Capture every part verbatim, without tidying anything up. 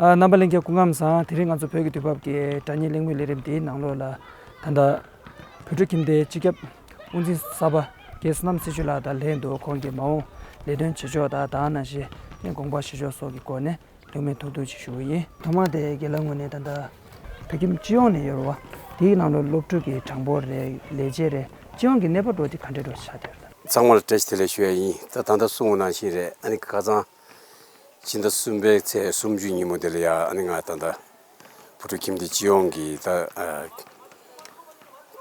ཨ། རྣམ་པ་ལྷན་རྒྱས་སྐུ་ཁམས་བཟང་། དེ་རིང་ང་ཚོ་བོད་ཀྱི་དུས་བབ་ཀྱི་དྲ་བརྙན་གླེང་མོལ་ལས་རིམ་འདིའི་ནང་ལོགས་ལ། ད་ལྟ་བོད་ཕྲུག་ཁྱིམ་སྡེའི་སྤྱི་ཁྱབ་དབུ་འཛིན་གསར་པ་རྒན་བསོད་ནམས་ཚེ་ཆོས་ལགས་དང་ལྷན་དུ་ཁོང་གི་མ་འོངས་ལས་དོན་བྱེད་ཕྱོགས་དང་། དེ་ནང་བཞིན་དགོངས་པ་བཞེས་ཕྱོགས་སོགས་ཀྱི་སྐོར་ནས་གླེང་མོལ་ཐུང་ཐུང་ཅིག་ཞུ་གི་ཡིན། ཐོག་མ་དེ་རྒན་ལགས་ངོས་ནས་ད་ལྟ་བོད་ཁྱིམ་སྤྱི་ཡོངས་ནས་ཡོད་རེད་བ། དེའི་ནང་ལོགས་སློབ་ཕྲུག་གི་གྲངས་འབོར་རེད། ལས་བྱེད་རེད། སྤྱི་ཡོངས་ཀྱི་གནས་བབ་འདྲ་བོ་དེ་ག་འདྲ་འདྲ་བོ་ཆགས་བསྡད་ཡོད་རེད། ཚང་མར་བཀྲ་ཤིས་བདེ་ལེགས་ཞུ་ཡ་ཡིན། ད་ད་ལྟ་གསུངས་པ་ནང་བཞིན་རེད། ཨ་ནི་ཁ་སང་ཕྱི་ཟླ་གསུམ་པའི་ཚེས་སུམ་ཅུ་ཉིན་མོ་དེ་ལ་ཡ། ཨ་ནི་ང་ད་ལྟ་བོད་ཕྲུག་ཁྱིམ་སྡེ་སྤྱི་ཡོངས་ཀྱི་ད་ཨ་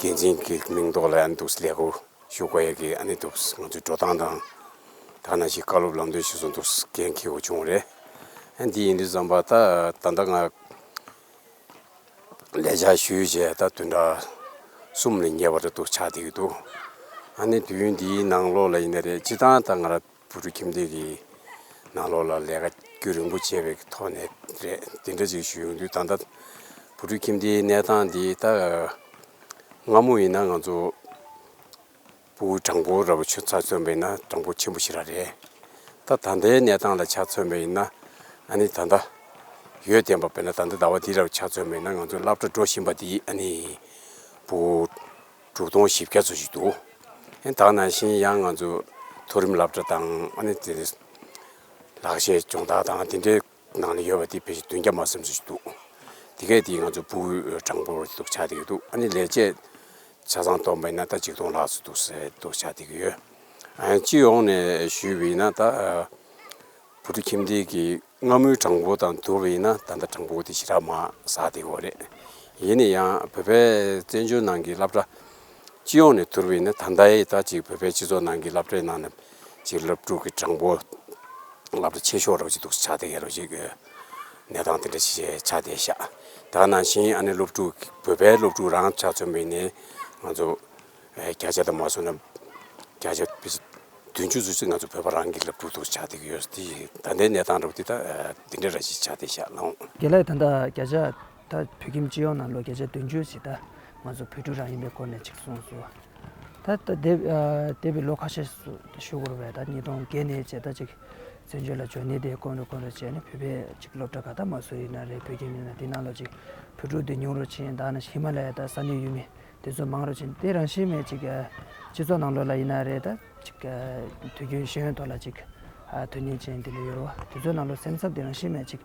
འགན་འཛིན་གྱི་མིང་ཐོག་ལ་ཡ། ཨ་ནི་འདུག་སེ་ལས་ཁུར་ཞུ་དགོས་ཡ་གི། ཨ་ནི་འདུག་སེ་ང་ཚོའི་འགྲོ་སྟངས་དང་། དེ་ནང་བཞིན་བཀའ་སློབ་ལམ་སྟོན་ཞུ་སོང་འདུག་སེ་འགན་འཁྱེར་དགོས་བྱུང་བ་རེད། ཨ་ནི་འདི་ཡིན་དུས་ཙམ་པ་ད་ད་ལྟ་ང་ལས་བྱ་ཞུས་བྱས་ད་བདུན་ཕྲག་གསུམ་ལས་ཉེ་བ་འདྲ་འདུག་ཆགས་བསྡད་ཀྱི་འདུག་ཨ་ནི་དུས་ཡུན་འདིའི་ནང་ལོགས་ལ་ཡིན་ན་རེད། སྤྱིར་བཏང་ད་ང་རང་བོད་ཕྲུག་ཁྱིམ་སྡེ་གི་ནང་ལོགས་ལ་ལས་ཀ་རྒྱུན་རིང་པོ་བྱས་པའི་ཐོག་ནས་རེད། དེ་འདྲ་ཅིག་ཞུ་ཡོང་དུས། ད་ལྟ་བོད་ཕྲུག་ཁྱིམ་སྡེའི་གནས་སྟངས་འདི་ད་སྔ་མོ་ཡིན་ན་ང་ཚོ་ཕྲུ་གུ་གྲངས་འབོར་འདྲ་བོ་ཆ་མཚོན་པ་ཡིན་ན་གྲངས་འབོར་ཆེན་པོ་ཞེ་དྲག་རེད། ད་ད་ལྟའི་གནས་སྟངས་ལ་ཆ་མཚོན་པ་ཡིན་ན། ཨ་ནི་ད་ལྟ་ཡོད་བསྡད་པ་དཔེར་ན་ད་ལྟ་ཟླ་བ་འདི་འདྲ་བོ་ཆ་མཚོན་པ་ཡིན་ན། ང་ཚོ་སློབ་གྲྭ་འགྲོ་བཞིན་པ་འདི་ཨ་ནི་ཕྲུ་གུ་དྲུག་སྟོང་བཞི་བརྒྱ་ཙམ་ཞིག་འདུག་ཨ་ནི་ད་ག་ནང་བཞིན་ཡང་ང་ཚོ་མཐོ་རིམ་སློབ་གྲྭ་དང་། ཨ་ནི་དེ་ལག་ཤེས་སྦྱོང་བརྡར་དང་དེ་འདྲའི་ནང་ལ་ཡོད་པ་དེ་ཕལ་ཆེར་བདུན་བརྒྱ་མ་ཟིན་ཙམ་ཞིག་འདུག་དེ་གས་དེ་ང་ཚོ་ཕྲུ་གུའི་གྲངས་འབོར་འདུག་ཆགས་བསྡད་ཀྱི་འདུག་ཨ་ནི་ལས་བྱེད་ཆ་ཚང་བསྡོམས་པ་ཡིན་ན་ད་ཆིག་སྟོང་ལྷག་ཙམ་འདུག་ཟེར་འདུག་ཆགས་བསྡད་ཀྱི་ཡོད། ཨ་ནི་སྤྱི་ཡོངས་ནས་ཞུས་པ་ཡིན་ན། ད་བོད་ཕྲུག་ཁྱིམ་སྡེ་གི་སྔ་མོའི་གྲངས་འབོར་དང་བསྡུར་བ་ཡིན་ན་ད་ལྟ་གྲངས་འབོར་དེ་ཞེ་དྲག་མར་ཟགས་བསྡད་ཡོད་རེད། ཡིན་ན་ཡང་བོད་པའི་བཙན་བྱོལ་ནང་གི་སློབ་གྲྭ་སྤྱི་ཡོངས་ནས་བསྡུར་བ་ཡིན་ན། ད་ལྟའི་ད་ཅིག་བོད་པའི་སྤྱི་ཚོགས་ནང་གི་སློབ་གྲྭའི་ནང་ནས་ཅིག་སློབ་ཕྲུག་གི་གྲངས་འབོར་སློབ་གྲྭ་ཆེ་ཤོས་འདྲ་བོ་ཅིག་འདུག་ཆགས་བསྡད་ཡོད་རེད། ཅིག་གནས་སྟངས་དེ་འདྲ་ཞིག་ཆགས་བསྡད་ཤག་དེ་ག་ནང་བཞིན་ཨ་ནི་སློབ་ཕྲུག་བོད་པའི་སློབ་ཕྲུག་རང་ཆ་མཚོན་པ་ཡིན་ན་ང་ཚོ་ཨེ་བརྒྱ་ཆ་དང་མ་སོང་ན་བརྒྱ་ཆ་བདུན་ཅུ་ཙམ་ཞིག་ང་ཚོ་བོད་པ་རང་གི་སློབ་ཕྲུག་འདུག་ཆགས་བསྡད་ཀྱི་ཡོད། དེ་ད་ལྟའི་གནས་སྟངས་འདྲ་བོ་དེ་ད་ཨ་དེ་འདྲ་ར་ཞིག་ཆགས་བསྡད་ཤག་ལགས། རྒན་ལགས། ད་ལྟ་བརྒྱ་ཆ་ད་བོད་ཁྱིམ་སྤྱི་ཡོངས་ནང་ལོགས་བརྒྱ་ཆ་བདུན་ཅུ་ཞིག་ད་ང་ཚོ་བོད་ཕྲུག་རང་ཡིན་པའི་སྐོར་ནས་ཅིག་གསུངས་སོང་། ད་ད་འདས་ཨ་འདས་པའི་ལོ་ཁ་ཤས་སུ་ཞུ་དགོས་རེད་པས། ད་ཉིས་སྟོང་བརྒྱད་ནས་བྱས་ད་ཅིག་བཙན་བྱོལ་ལ་འབྱོར་ནས་དེ་གོང་རུ་གོང་རུ་བྱས་ནས་བོད་པའི་ཅིག་སློབ་གྲྭ་ག་ད་མ་སུ་ཡིན་ན་རེད། བོད་ཁྱིམ་ཡིན་ན་དེ་ནང་ལོགས་ཅིག་བོད་ཕྲུག་དེ་ཉུང་རུ་ཕྱིན། ད་ནི་ཧི་མ་ལ་ཡ་ད་ས་གནས་ཡུལ་མི་དེ་ཚོ་མང་རུ་ཕྱིན། དེ་རང་བཞིན་མེད་ཅིག་ཨ་སྤྱི་ཚོགས་ནང་ལོགས་ལ་ཡིན་ན་རེད། ད་ཅིག་ཨ་དུས་རྒྱུན་ཤེས་ཡོན་ཐོག་ལ་ཅིག་ཨ་དོན་གཉེར་ཅན་དེ་འདྲ་ཡོད་རེད་བ། དེ་ཚོའི་ནང་ལོགས་སེམས་འཚབ་དེ་རང་བཞིན་མེད་ཅིག་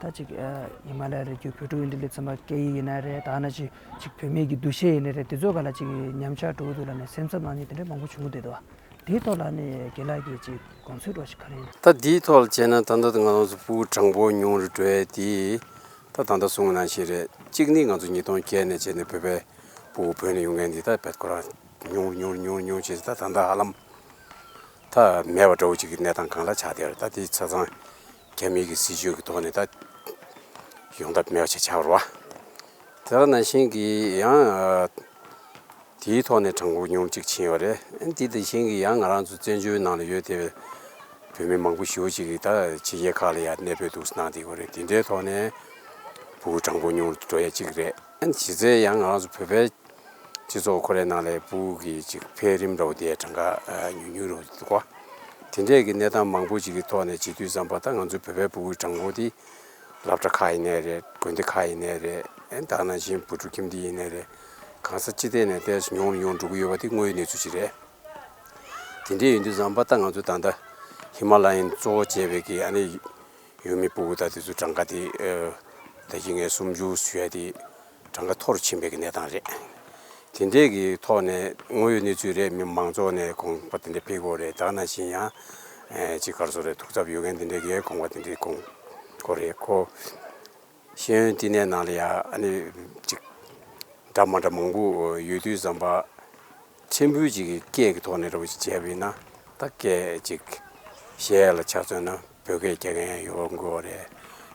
ད་ཅིག་ཨ་ཧི་མ་ལ་ཡ་རི་རྒྱུད་བོད་ཕྲུག་ཡིན་དེ་ལས་ཚང་མ་སྐད་ཡིག་ཡིན་ན་རེད། ད་ནི་ཅིག་ཅིག་བོད་མི་གི་འདུ་ཤེས་ཡིན་ན་རེད། དེ་ཚོ་ག་ལ་ཅིག་ཉམས་ཆག་འགྲོ་གི་འདུག་ལབ་ནས་སེམས་འཚབ་གནང་མཁན་དེ་འདྲ་མང་པོ་བྱུང་གི་འདུག་བ། དེའི་ཐོག་ལ་ནི་རྒན་ལགས་ཀྱིས་ཅིག་དགོངས་ཚུལ་འདྲ་ཞིག་ག་རེ་ཡིན། ད་དེའི་ཐོག་ལ་བྱས་ན་ད་ལྟ་ང་རང་ཚོ་ཕྲུ་གུ་གྲངས་འབོར་ཉུང་རུ་འགྲོ་ཡ་དེ་ད་ད་ལྟ་གསུངས་པ་ནང་བཞིན་རེད། གཅིག་ནི་ང་ཚོ་ཉིས་སྟོང་བརྒྱད་ནས་བྱས་ནས་བོད་པའི་ཕྲུ་གུ་བོད་ནས་ཡོང་མཁན་འདི་ད་བེད་ཁོ་རང་ཉུང་ཉུང་ཉུང་ཉུང་བྱས། ད་ད་ལྟ་ཧ་ལམ་ད་མེད་པ་འདྲ་བོ་ཅིག་གི་གནས་སྟངས་སྒང་ལ་ཆགས་བསྡད་ཡོད་རེད། ད་དེ་ཆ་ཚང་རྒྱ་མི་གི་སྲིད་ཇུས་ཀྱི་ཐོག་ནས་ད་ཡོང་ཐབས་མེད་པ་ཆགས་ཆགས་པ་རེད་བ། དེ་ནང་བཞིན་གྱི་ཡང་དེའི་ཐོག་ནས་གྲངས་འབོར་ཉུང་ཅིག་ཕྱིན་ཡོད་རེད། དེ་དེ་བཞིན་གྱི་ཡང་ང་རང་ཚོ་བཙན་བྱོལ་ནང་ལ་ཡོད་བསྡད་པའི་བོད་མི་མང་པོ་ཞེ་པོ་ཅིག་གིས་ད་ཕྱི་རྒྱལ་ཁག་ལ་ཡང་གནས་སྤོས་འདུག་གནང་བསྡད་ཡོད་རེད། དེ་འདྲའི་ཐོག་ནས་ཕྲུ་གུ་གྲངས་འབོར་ཉུང་རུ་འགྲོ་ཡ་གཅིག་རེད། གཞི་རྩའི་ཡང་ང་རང་ཚོ་བོད་པའི་སྤྱི་ཚོགས་ཁོ་རའི་ནང་ལ་ཕྲུ་གུ་གི་ཅིག་འཕེལ་རིམ་འདྲ་བོ་དེ་གྲངས་ཀ་ཉུང་ཉུང་རུ་འདུག་གོ། དེ་འདྲས་ཀྱི་གནས་སྟངས་མང་པོ་ཅིག་གི་ཐོག་ནས་བྱེད་དུས་ཙམ་པ་ད་ང་ཚོའི་བོད་པའི་ཕྲུ་གུའི་གྲངས་འབོར་དེ་སློབ་གྲྭ་ཁག་ཡིན་ནའི་རེད། དགོན་སྡེ་ཁག་ཡིན་ནའི་རེད། ཨེ་ད་ག་ནང་བཞིན་བུ་ཕྲུག་ཁྱིམ་སྡེ་ཡིན་ནའི་རེད། གང་ས་ཅི་ཐད་ནས་ཏོག་ཙམ་ཉུང་རུ་ཉུང་རུ་འགྲོ་གི་ཡོད་པ་དེ་དངོས་ཡོད་གནས་ཚུལ་ཅིག་རེད། དེ་འདྲས་ཡིན་དུས་ཙམ་པ་ད་ང་ཚོ་ད་ལྟ་ཧི་མ་ལ་ཡན་གཙོ་བོ་བྱས་པའི་གི་ཨ་ནི་ཡུལ་མི་ཕྲུ་གུ་ད་དེ་ཚོ་གྲངས་ཀ་དེ་ཨ་ད་གིན་ངས་སུམ་ཅུ་ཞུ་ཡ་དེ་གྲངས་ཀ་མཐོ་རུ་ཕྱིན་པའི་གི་གནས་སྟངས་རེད། དེ་འདྲས་ཀྱི་ཐོག་ནས་དངོས་ཡོད་གནས་ཚུལ་རེད། མི་མང་ཚོགས་ནས་དགོངས་པ་དེ་འདྲ་ཕེབས་ཀྱི་ཡོད་རེད། ད་ག་ནང་བཞིན་ཡང་ཨེ་ཅིག་ག་རེ་ཟེར་རེད། ཐུགས་འཚབ་ཡོད་མཁན་དེ་འདྲས་ཀྱི་དགོངས་པ་དེ་འདྲས་དགོངས་ཀྱི་ཡོད་རེད། ཁོ་ཤེས་ཡོན་བསྟི་གནས་ནང་ལ་ཡང་ཨ་ནི་ཅིག་འདྲ་མ་འདྲ་མང་པོ་ཡོད་དུས་ཙམ་པ། ཕྲན་བུ་ཅིག་གི་སྐད་ཀྱི་ཐོག་ནས་འདྲ་བོ་ཅིག་བྱས་པ་ཡིན་ན། ད་སྐད་ཅིག་བཤད་ཡ་ལ་ཆ་མཚོན་ན་བོད་སྐད་རྒྱག་མཁན་ཡང་ཡོང་གི་ཡོད་རེད།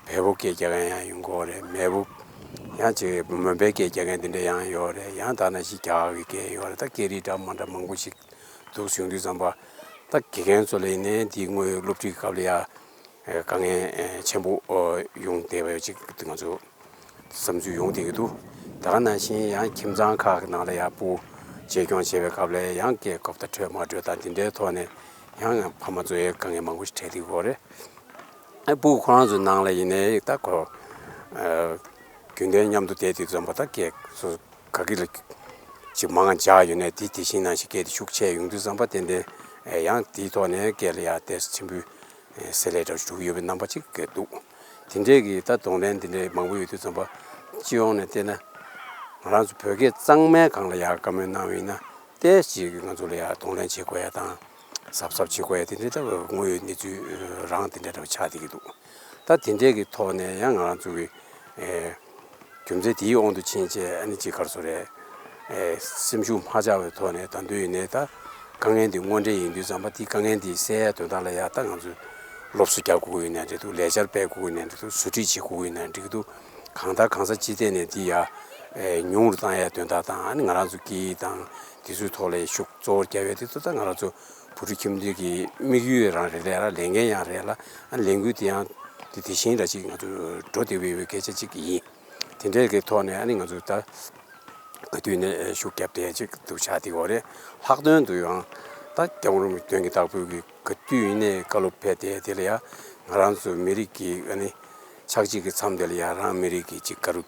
བལ་པོ་སྐད་རྒྱག་མཁན་ཡང་ཡོང་གི་ཡོད་རེད། མེས་པོ་ཡང་ཅིག་མོན་པའི་སྐད་རྒྱག་མཁན་དེ་འདྲ་ཡང་ཡོད་རེད། ཡང་ད་ནང་བཞིན་རྒྱ་གར་གྱི་སྐད་ཡོད་རེད། ད་སྐད་རིགས་འདྲ་མ་འདྲ་མང་པོ་ཅིག་འདུག་བྱུང་དུས་ཙམ་པ། ད་དགེ་རྒན་ཚོ་ལ་ཡིན་ནའི་འདི་དངོས་སློབ་ཁྲིད་ཀྱི་སྐབས་ལ་ཡ་དཀའ་ངལ་ཆེན་པོ་ཡོང་བསྡད་པ་ཅིག་ང་ཚོ་བསམ་ཚུལ་ཡོང་བསྡད་ཀྱི་འདུག་ད་ག་ནང་བཞིན་ཡང་ཁྱིམ་ཚང་ཁག་གི་ནང་ལ་ཡང་ཕྲུ་གུ་གཅེས་སྐྱོང་བྱེད་པའི་སྐབས་ལ་ཡང་སྐད་གོ་བརྡ་འཕྲོད་མ་འཕྲོད་དང་དེ་འདྲའི་ཐོག་ནས་ཡང་ཕ་མ་ཚོ་ཡང་དཀའ་ངལ་མང་པོ་ཞིག་འཕྲད་བསྡད་ཀྱི་ཡོད་རེད། ཨ་སྤུ་གུ་ཁོ་རང་ཚོའི་ནང་ལ་ཡིན་ནའི་ད་ཁོ་ཨ་རྒྱུན་ལྡན་མཉམ་དུ་བསྡད་དུས་ཙམ་པ་ད་སྐད་སོ་ག་གི་ལ་ཅིག་མང་ང་འཇགས་ཡོད་ནའི་དེ་དེ་བཞིན་ནང་བཞིན་སྐད་དེ་ཤུགས་ཆེ་ཡོང་དུས་ཙམ་པ་ཏན་ཏན་ཡང་དེའི་ཐོག་ནས་སྐད་ལ་ཡང་ཏོག་ཙམ་ཕྲན་བུ་ཨེ་བསྲེ་ལྷད་འདྲ་བོ་ཞིག་འགྲོ་གི་ཡོད་པའི་རྣམ་པ་ཅིག་འདུག་དེ་འདྲས་ཀྱི་ད་གདོང་ལེན་དེ་འདྲས་མང་པོ་ཡོད་དུས་ཙམ་པ་སྤྱི་ཡོངས་ནས་བལྟས་ན་ང་རང་ཚོ་བོད་སྐད་གཙང་མའི་སྒང་ལ་ཡང་བཀའ་མོལ་གནང་བ་ཡིན་ན་ཏོག་ཙམ་ཅིག་ང་ཚོ་ལ་ཡང་གདོང་ལེན་བྱེད་དགོས་ཡ་དང་གཟབ་གཟབ་བྱེད་དགོས་ཡ་དེ་འདྲས་ད་དངོས་ཡོད་གནས་ཚུལ་རང་དེ་འདྲས་འདྲ་བོ་ཆགས་བསྡད་ཀྱི་འདུག་ད་དེ་འདྲས་ཀྱི་ཐོག་ནས་ཡང་ང་རང་ཚོ་གི་ཨེ། རྒྱུ་མཚན་དེའི་དབང་དུ་ཕྱིན་བྱས་ཨ་ནི་ཅིག་ག་རེ་ཟེར་རེད། ཨེ་སེམས་ཤུགས་མ་ཆག་པའི་ཐོག་ནས་ད་དུང་ཡིན་ནའི་ད་དཀའ་ངལ་འདི་དངོས་འབྲེལ་ཡིན་དུས་ཙམ་པ་དེ་དཀའ་ངལ་འདི་སེལ་ཡ་དོན་དག་ལ་ཡ་ད་ང་ཚོས་སློབ་གསོ་རྒྱག་དགོས་ཀྱི་ཡོད་ན་འགྲིག་འདུག་ལས་འཆར་སྤེལ་དགོས་ཀྱི་ཡོད་ན་འགྲིག་འདུག་བཟོ་སྒྲིག་བྱེད་དགོས་ཀྱི་ཡོད་ན་འགྲིག་འདུག་གང་ལྟར་གང་ཟག་སྤྱི་བདེ་ནས་འདི་ཡ་ཨེ་ཉུང་རུ་བཏང་ཡ་དོན་དག་དང་ཨ་ནི་ང་རང་ཚོ་སྐད་ཡིག་དང་དེ་ཚོའི་ཐོག་ལ་ཤུགས་གཙོ་བོར་རྒྱབ་ཡ་དེ་ཚོ་ད་ང་རང་ཚོ་བོད་ཕྲུག་ཁྱིམ་སྡེ་གི་དམིགས་ཡུལ་རང་རེད་ལས་ར་ལས་འགན་ཡང་རེད་ལ་ཨ་ནི་ལས་འགུལ་དེ་ཡང་དེ་དེ་བཞིན་ར་ཅིག་ང་ཚོ་འགྲོ་བསྡད་པའི་སྐད་ཆ་ཅིག་ཡིན། དེ་འདྲའི་གི་ཐོག་ནས་ཨ་ནི་ང་ཚོ་ད་ག་དུས་ནས་ཤུགས་རྒྱབ་བསྡད་ཅིག་འདུག་ཆགས་བསྡད་ཡོད་རེད། ལྷག་དོན་དུ་ཡང་ད་སྐྱབས་མགོན་རིན་པོ་ཆེ་དོན་གྱི་བདག་པོའི་གི་ག་དུས་ཡིན་ནའི་བཀའ་སློབ་ཕེབས་ཏེ་དེ་ལ་ཡང་ང་རང་ཚོ་མི་རིགས་ཀྱི་ཨ་ནི་ཆགས་འཇིག་གི་མཚམས་དེ་ལ་ཡང་རང་མི་རིགས་ཀྱི་ཅིག་ག་རུ་